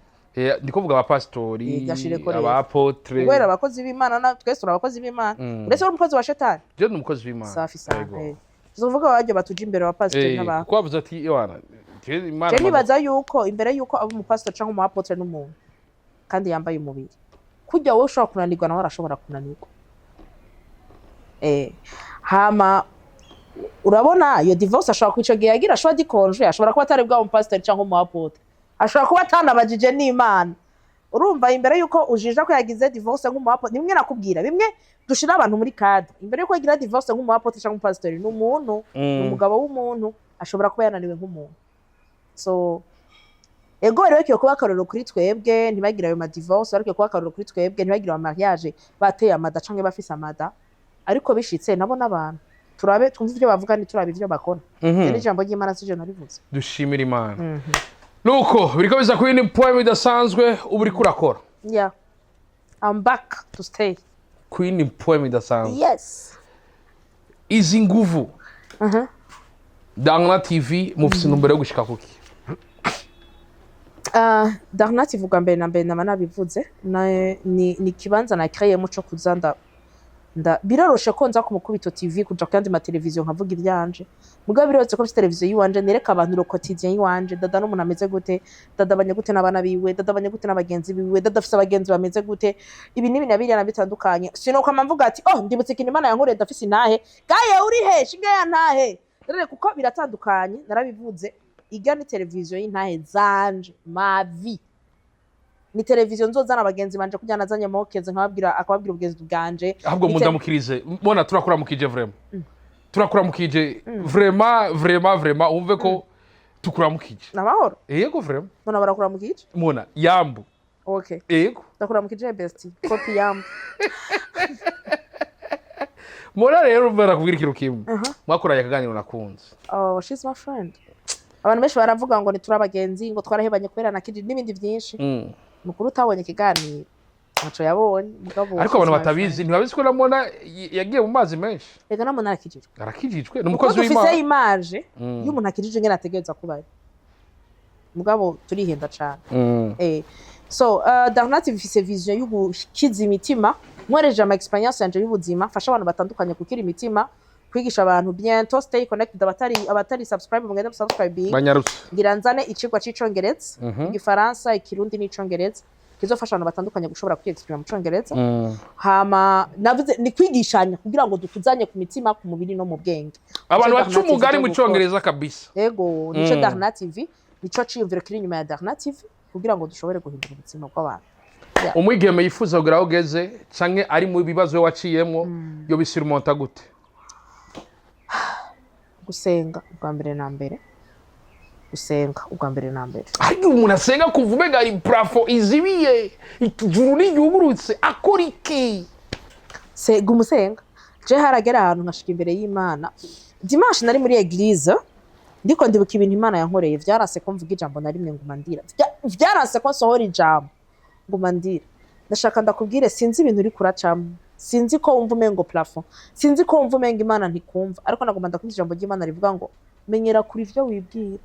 Ndi kuvuga abapasitori, Gashireko rero. aba apôtres. Kubera abakozi b'Imana twese turi abakozi b'Imana. Uretse uri umukozi wa shetani. Je ni umukozi w'Imana. Safi sana. Yego. Tuzovuga abaryo batuje imbere, abapasitori n'aba Kuko bavuze ati Yohana jewe Imana Je nibaza yuko imbere yuko aba umupasitori canke umu apôtre n'umuntu kandi yambaye umubiri. Kurya wowe ushobora kunanirwa, nawe arashobora kunanirwa. Hama urabona iyo divorce ashobora kuba ico gihe yagira ashobora dikonje, ashobora kuba atari bwa umupasitori canke umu apôtre, ashobora kuba atanabajije n'Imana. Urumva, imbere yuko ujija ko yagize divorce nk'umu apôtre, ni bimwe nakubwira, bimwe dushira abantu muri cadre. Imbere yuko yagira divorce nk'umu apôtre canke umupasitori, ni umuntu, ni umugabo w'umuntu, ashobora kuba yananiwe nk'umuntu. So ego rero kiyo kuba akarorero kuri twebwe, ntibagire ayo ma divorce, ariko kuba akarorero kuri twebwe, ntibagire ayo mariage bateye amada canke bafise amada. Ariko bishitse nabo n'abantu, turabe twumve ivyo bavuga, ntiturabe ivyo bakora. Iri ijambo ry'Imana sije narivuze. Dushimira Imana. Nuko biriko biza kuri ni poem idasanzwe ubu uriko urakora. Yeah, I'm back to stay. Kuri ni poem idasanzwe. Yes. Izi nguvu, Dangana TV, mufise intumbero yo gushika kuki? Darna TV bwa mbere na mbere nama nabivuze, ni ikibanza nakreyemo co kuza nda biroroshe ko nza ku Mukubito TV, kuja ku yandi mateleviziyo nkavuga ivyanje. Mugabo biroroshe ko mfise televiziyo yiwanje, nereka abantu le quotidien yiwanje. Dada n'umuntu ameze gute? Dada abanye gute n'abana biwe? Dada abanye gute n'abagenzi biwe? Dada afise abagenzi bameze gute? Ibi n'ibi na biriya na bitandukanye. Sinokwama mvuga ati: "Oh, ndibutse ikintu Imana yankoreye, ndafise intahe gaye uri he, shinge ya ntahe." Rero kuko biratandukanye, narabivuze, irya ni televiziyo y'intahe zanje, ma vie. Ni televiziyo nzozana abagenzi banje kugira nazanye mokeze, nkababwira, akababwira ubugenzi bwanje. Ahubwo mundamukirize. Mbona turakuramukije, vraiment turakuramukije, vraiment, vraiment, vraiment, wumve ko tukuramukije. Namahoro. Yego, vraiment. Mbona barakuramukije. Mona, yambu. Okay. Yego. Ndakuramukije, bestie, kopi yambu. Mona rero, barakubwira ikintu kimwe: mwakoranye akaganiro nakunze. Oh, she's my friend. Abantu benshi baravuga ngo ntituri abagenzi, ngo twarahebanye kubera na kiji n'ibindi byinshi. Mukuru utabonye ikiganiro ntaco yabonye, mugabo Ariko abantu she's my batabizi friend. ntibabizi ko na Mona yagiye mu mazi menshi. Rega namwe narakijijwe. Arakijijwe, ni Kuko umukozi dufise w'Imana. image y'umuntu akijije ingene ategereza kuba ari, mugabo turihenda cane. So Darna TV ifise vision yo gukiza imitima nkoresheje ama experience yanje y'ubuzima, mfasha abantu batandukanye gukira imitima, kwigisha abantu. Bientôt, stay connected. Abatari subscribe, mugende subscribing. Banyarutse. Ngira nzane icigwa c'icongereza, igifaransa, ikirundi n'icongereza, kizofasha abantu batandukanye gushobora kwiexprima mu congereza. Hama navuze ni kwigishanya kugira ngo dukuzanye ku mitima, ku mubiri no mu bwenge. Abantu Nico baca Darna TV umugani mu izo gukora. Congereza kabisa. Ego, nico. Darna TV, nico ciyumviro kiri inyuma ya Darna TV, kugira ngo dushobore guhindura ubuzima bw'abantu. Umwigeme yifuza kugira aho ugeze canke ari mu bibazo we waciyemwo, yo bisurmonta gute? Gusenga ubwa mbere na mbere, gusenga ubwa mbere na mbere. Ariko umuntu asenga kuva umenga hari plafond izibiye, ijuru n'iryugurutse, akora iki? Se guma usenga. Je haragera ahantu nkashika imbere y'Imana. Dimanche nari muri église, ndiko ndibuka ibintu Imana yankoreye. Vyaranse ko mvuga ijambo na rimwe, nguma ndira. Vyaranse ko nsohora ijambo, nguma ndira. Ndashaka ndakubwire: sinzi ibintu uri kuracamo, sinzi ko wumva umengo plafond, sinzi ko wumva umengo Imana ntikumva, ariko nagomba ndakubwira ijambo ry'Imana rivuga ngo: "Menyera kuri ivyo wibwira."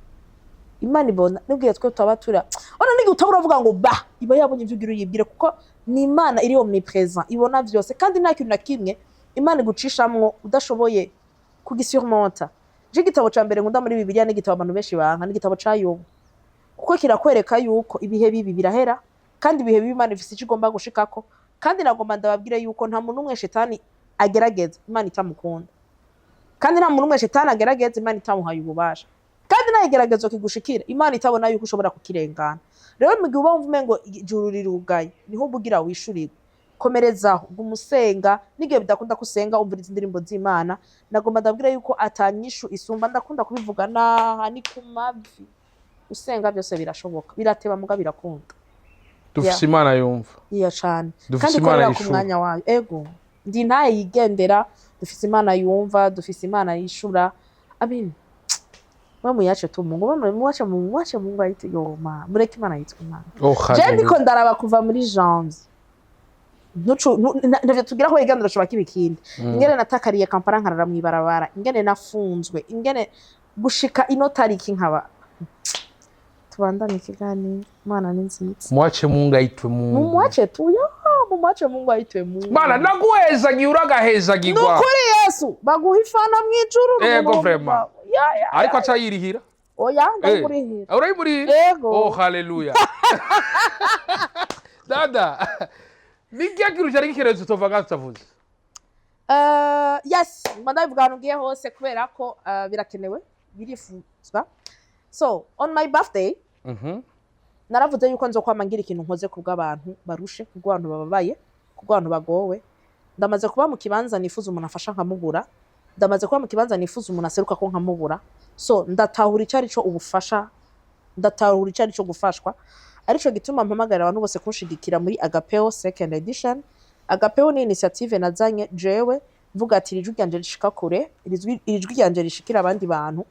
Imana ibona nubwiye twe tuba tura ona n'igihe utaba uravuga ngo ba iba yabonye ivyo ugira uyibwire, kuko ni Imana iri omnipresent, ibona vyose, kandi nta kintu na kimwe Imana igucishamwo udashoboye kugisurmonta. Je igitabo ca mbere nkunda muri Bibiliya ni igitabo abantu benshi banka, ni igitabo ca Yobu, kuko kirakwereka yuko ibihe bibi birahera, kandi ibihe bibi Imana ifise ico igomba gushikako. Kandi nagomba ndababwire yuko nta muntu umwe shetani agerageza Imana itamukunda, kandi nta muntu umwe shetani agerageza Imana itamuhaye ububasha, kandi nta igeragezo kigushikira Imana itabona yuko ushobora kukirengana. Rero mu gihe uba wumva umengo ijuru rirugaye, niho uba ugira wishurirwe. Komerezaho, guma usenga. N'igihe bidakunda ko usenga, umviriza indirimbo z'Imana. Nagomba ndabwire yuko atanyishu isumba, ndakunda kubivuga naha ni ku mavi, usenga byose birashoboka. Birateba muga birakunda. Dufise Imana yumva. Iya cane. Dufise Kandi Imana ikorera ku yishura. mwanya wayo. Ego, ndi ntaye yigendera. Dufise Imana yumva, dufise Imana yishura. Amin. Mwe muyace tu Mungu, mwe muwache Mungu, muwache Mungu ayite yoma, mureke Imana yitwe Imana. Oh, Je hallelujah. ndiko ndaraba kuva muri janvier. Ntucu ntavyo tugira ko iganiro shobora kiba ikindi. Ingene natakariye Kampala, nkarara mw'ibarabara, ingene nafunzwe, ingene gushika ino tariki nkaba tubandanye ikiganiro. Imana ni nziza. Mwache Mungu aitwe Mungu. Mumwache tu yo, mumwache Mungu aitwe Mungu. Mana naguhezagiye, uragahezagirwa. Nukuri Yesu baguha ifana mw'ijuru. Ego, n'umuntu vraiment. wawe. Ya, ya. Ariko aca yirihira. Oya, ndayimurihira. Urayimurihira? Ego. Oh, haleluya. Dada, ni ikihe kintu cyari gikenewe tutova ngaho tutavuze? Yes, mba ndabivuga ahantu ngiye hose kubera ko birakenewe, birifuzwa. So on my birthday naravuze yuko nzokwama ngira ikintu nkoze ku bw'abantu barushe, ku bw'abantu bababaye, ku bw'abantu bagowe. Ndamaze kuba mu kibanza nifuza umuntu afasha nkamubura, ndamaze kuba mu kibanza nifuza umuntu aseruka ko nkamubura. So ndatahura icyo ari cyo ubufasha, ndatahura icyo ari cyo gufashwa. Arico gituma mpamagarira abantu bose kunshigikira muri Agapeo second edition. Agapeo ni initiative nazanye jewe mvuga ati: "Iri jwi ryanje rishika kure, iri jwi ryanje rishikira abandi bantu,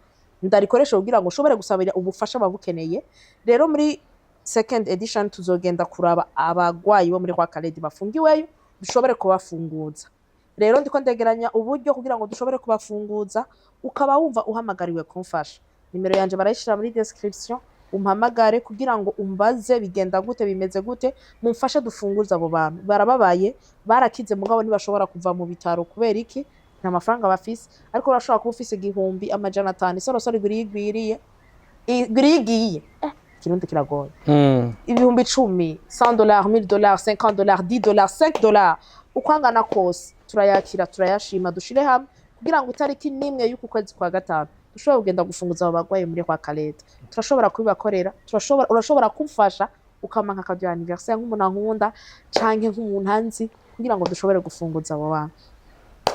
ndarikoresha kugira ngo nshobore gusabira ubufasha babukeneye." Rero muri second edition tuzogenda kuraba abagwayi bo muri Roi Khaled bafungiweyo, dushobore kubafunguza. Rero ndiko ndegeranya uburyo kugira ngo dushobore kubafunguza. Ukaba wumva uhamagariwe kumfasha, nimero yanje barayishira muri description. Umpamagare kugira ngo umbaze bigenda gute, bimeze gute, mumfashe dufunguze abo bantu barababaye, barakize, mugabo ntibashobora kuva mu bitaro. Kubera iki? Nta mafaranga bafise. Ariko urashobora kuba ufise 1000, 500, isorosoro igwiriye, igwiriye, igwiriye, igiye. Ikirundi kiragoye. 10.000, $100, $1000, $50, $10, $5, uko angana kose turayakira, turayashima. Dushire hamwe kugira ngo itariki n'imwe y'uku kwezi kwa gatanu dushobora kugenda gufunguza abo bagwayi muri kwa Kaleta. Turashobora kubibakorera, turashobora. Urashobora kumfasha ukampa nka cadeau anniversaire nk'umuntu ankunda canke nk'umuntu anzi, kugira ngo dushobore gufunguza abo bantu.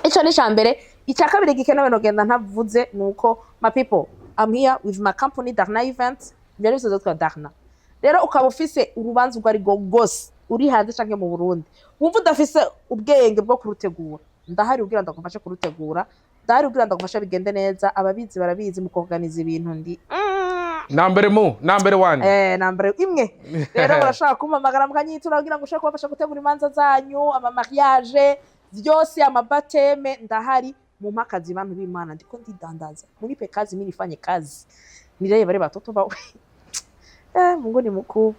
Ico ni ica mbere. Icya kabiri gikenewe nogenda ntavuze ni uko, my people, I'm here with my company, Darna Events. Ibyo ari byose twa Darna. Rero ukaba ufise urubanza urwo ari rwo rwose, uri hanze canke mu Burundi, wumva udafise ubwenge bwo kurutegura, ndahari kugira ndagufashe kurutegura, ndahari kugira ndagufashe bigende neza. Ababizi barabizi, mu kuorganiza ibintu ndi Nambere mu nambere one. Nambere imwe. Rero murashobora kumpamagara mukanyitura kugira ngo ushobore kubafasha gutegura imanza zanyu, ama mariage vyose, ama baptême, ndahari. Mumpe akazi, bantu b'Imana, ndiko ndidandaza, munipe kazi mi nifanye kazi, nirebe bare batoto bawe. Mungu ni mkuu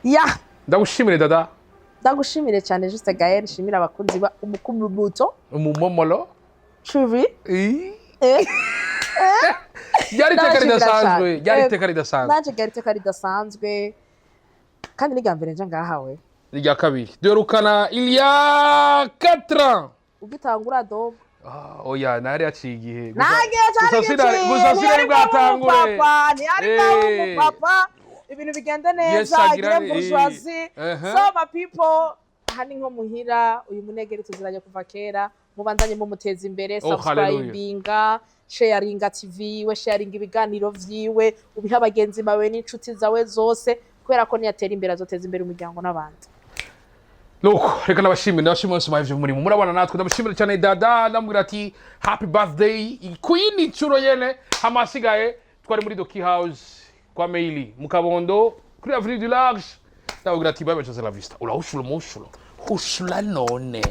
ya. Ndagushimire, dada. Ndagushimire cyane, Juste Gaël. Nshimire abakunzi ba Umukumubuto Umumomolo TV. Ryari iteka Ndabashimira ridasanzwe. cyane. Ryari iteka ridasanzwe. Nanje ryari iteka ridasanzwe, kandi ni mbere nja ngahawe. Irya kabiri duherukana il y a 4 ans. Ugitangura dogo. Ah, oya, nari yaciye igihe. Nange cyari Gusa gusa sinari bwatangure. Papa ntiyari bwa papa, ibintu bigende Yes, neza, agira agire bourgeoisie. So my people, aha ni nko muhira. Uyu munegeri tuziranye kuva kera, mubandanye mumuteza imbere. Oh, hallelujah. Subscribinga, sharinga TV we, sharinga ibiganiro vyiwe, ubiha abagenzi bawe n'inshuti zawe zose, kubera ko niyatera imbere azoteza imbere umuryango n'abandi. Nuko reka ndabashimire mwese mwahevye umurimo murabana natwe. Ndabashimire cyane dada, ndamubwira ati happy birthday ku yindi nshuro nyene. Hama hasigaye twari muri Doki House kwa Meili mu Kabondo kuri Avenue du Large. Ndababwira ati bye bye, la vista, urahushura umushuro hushura none.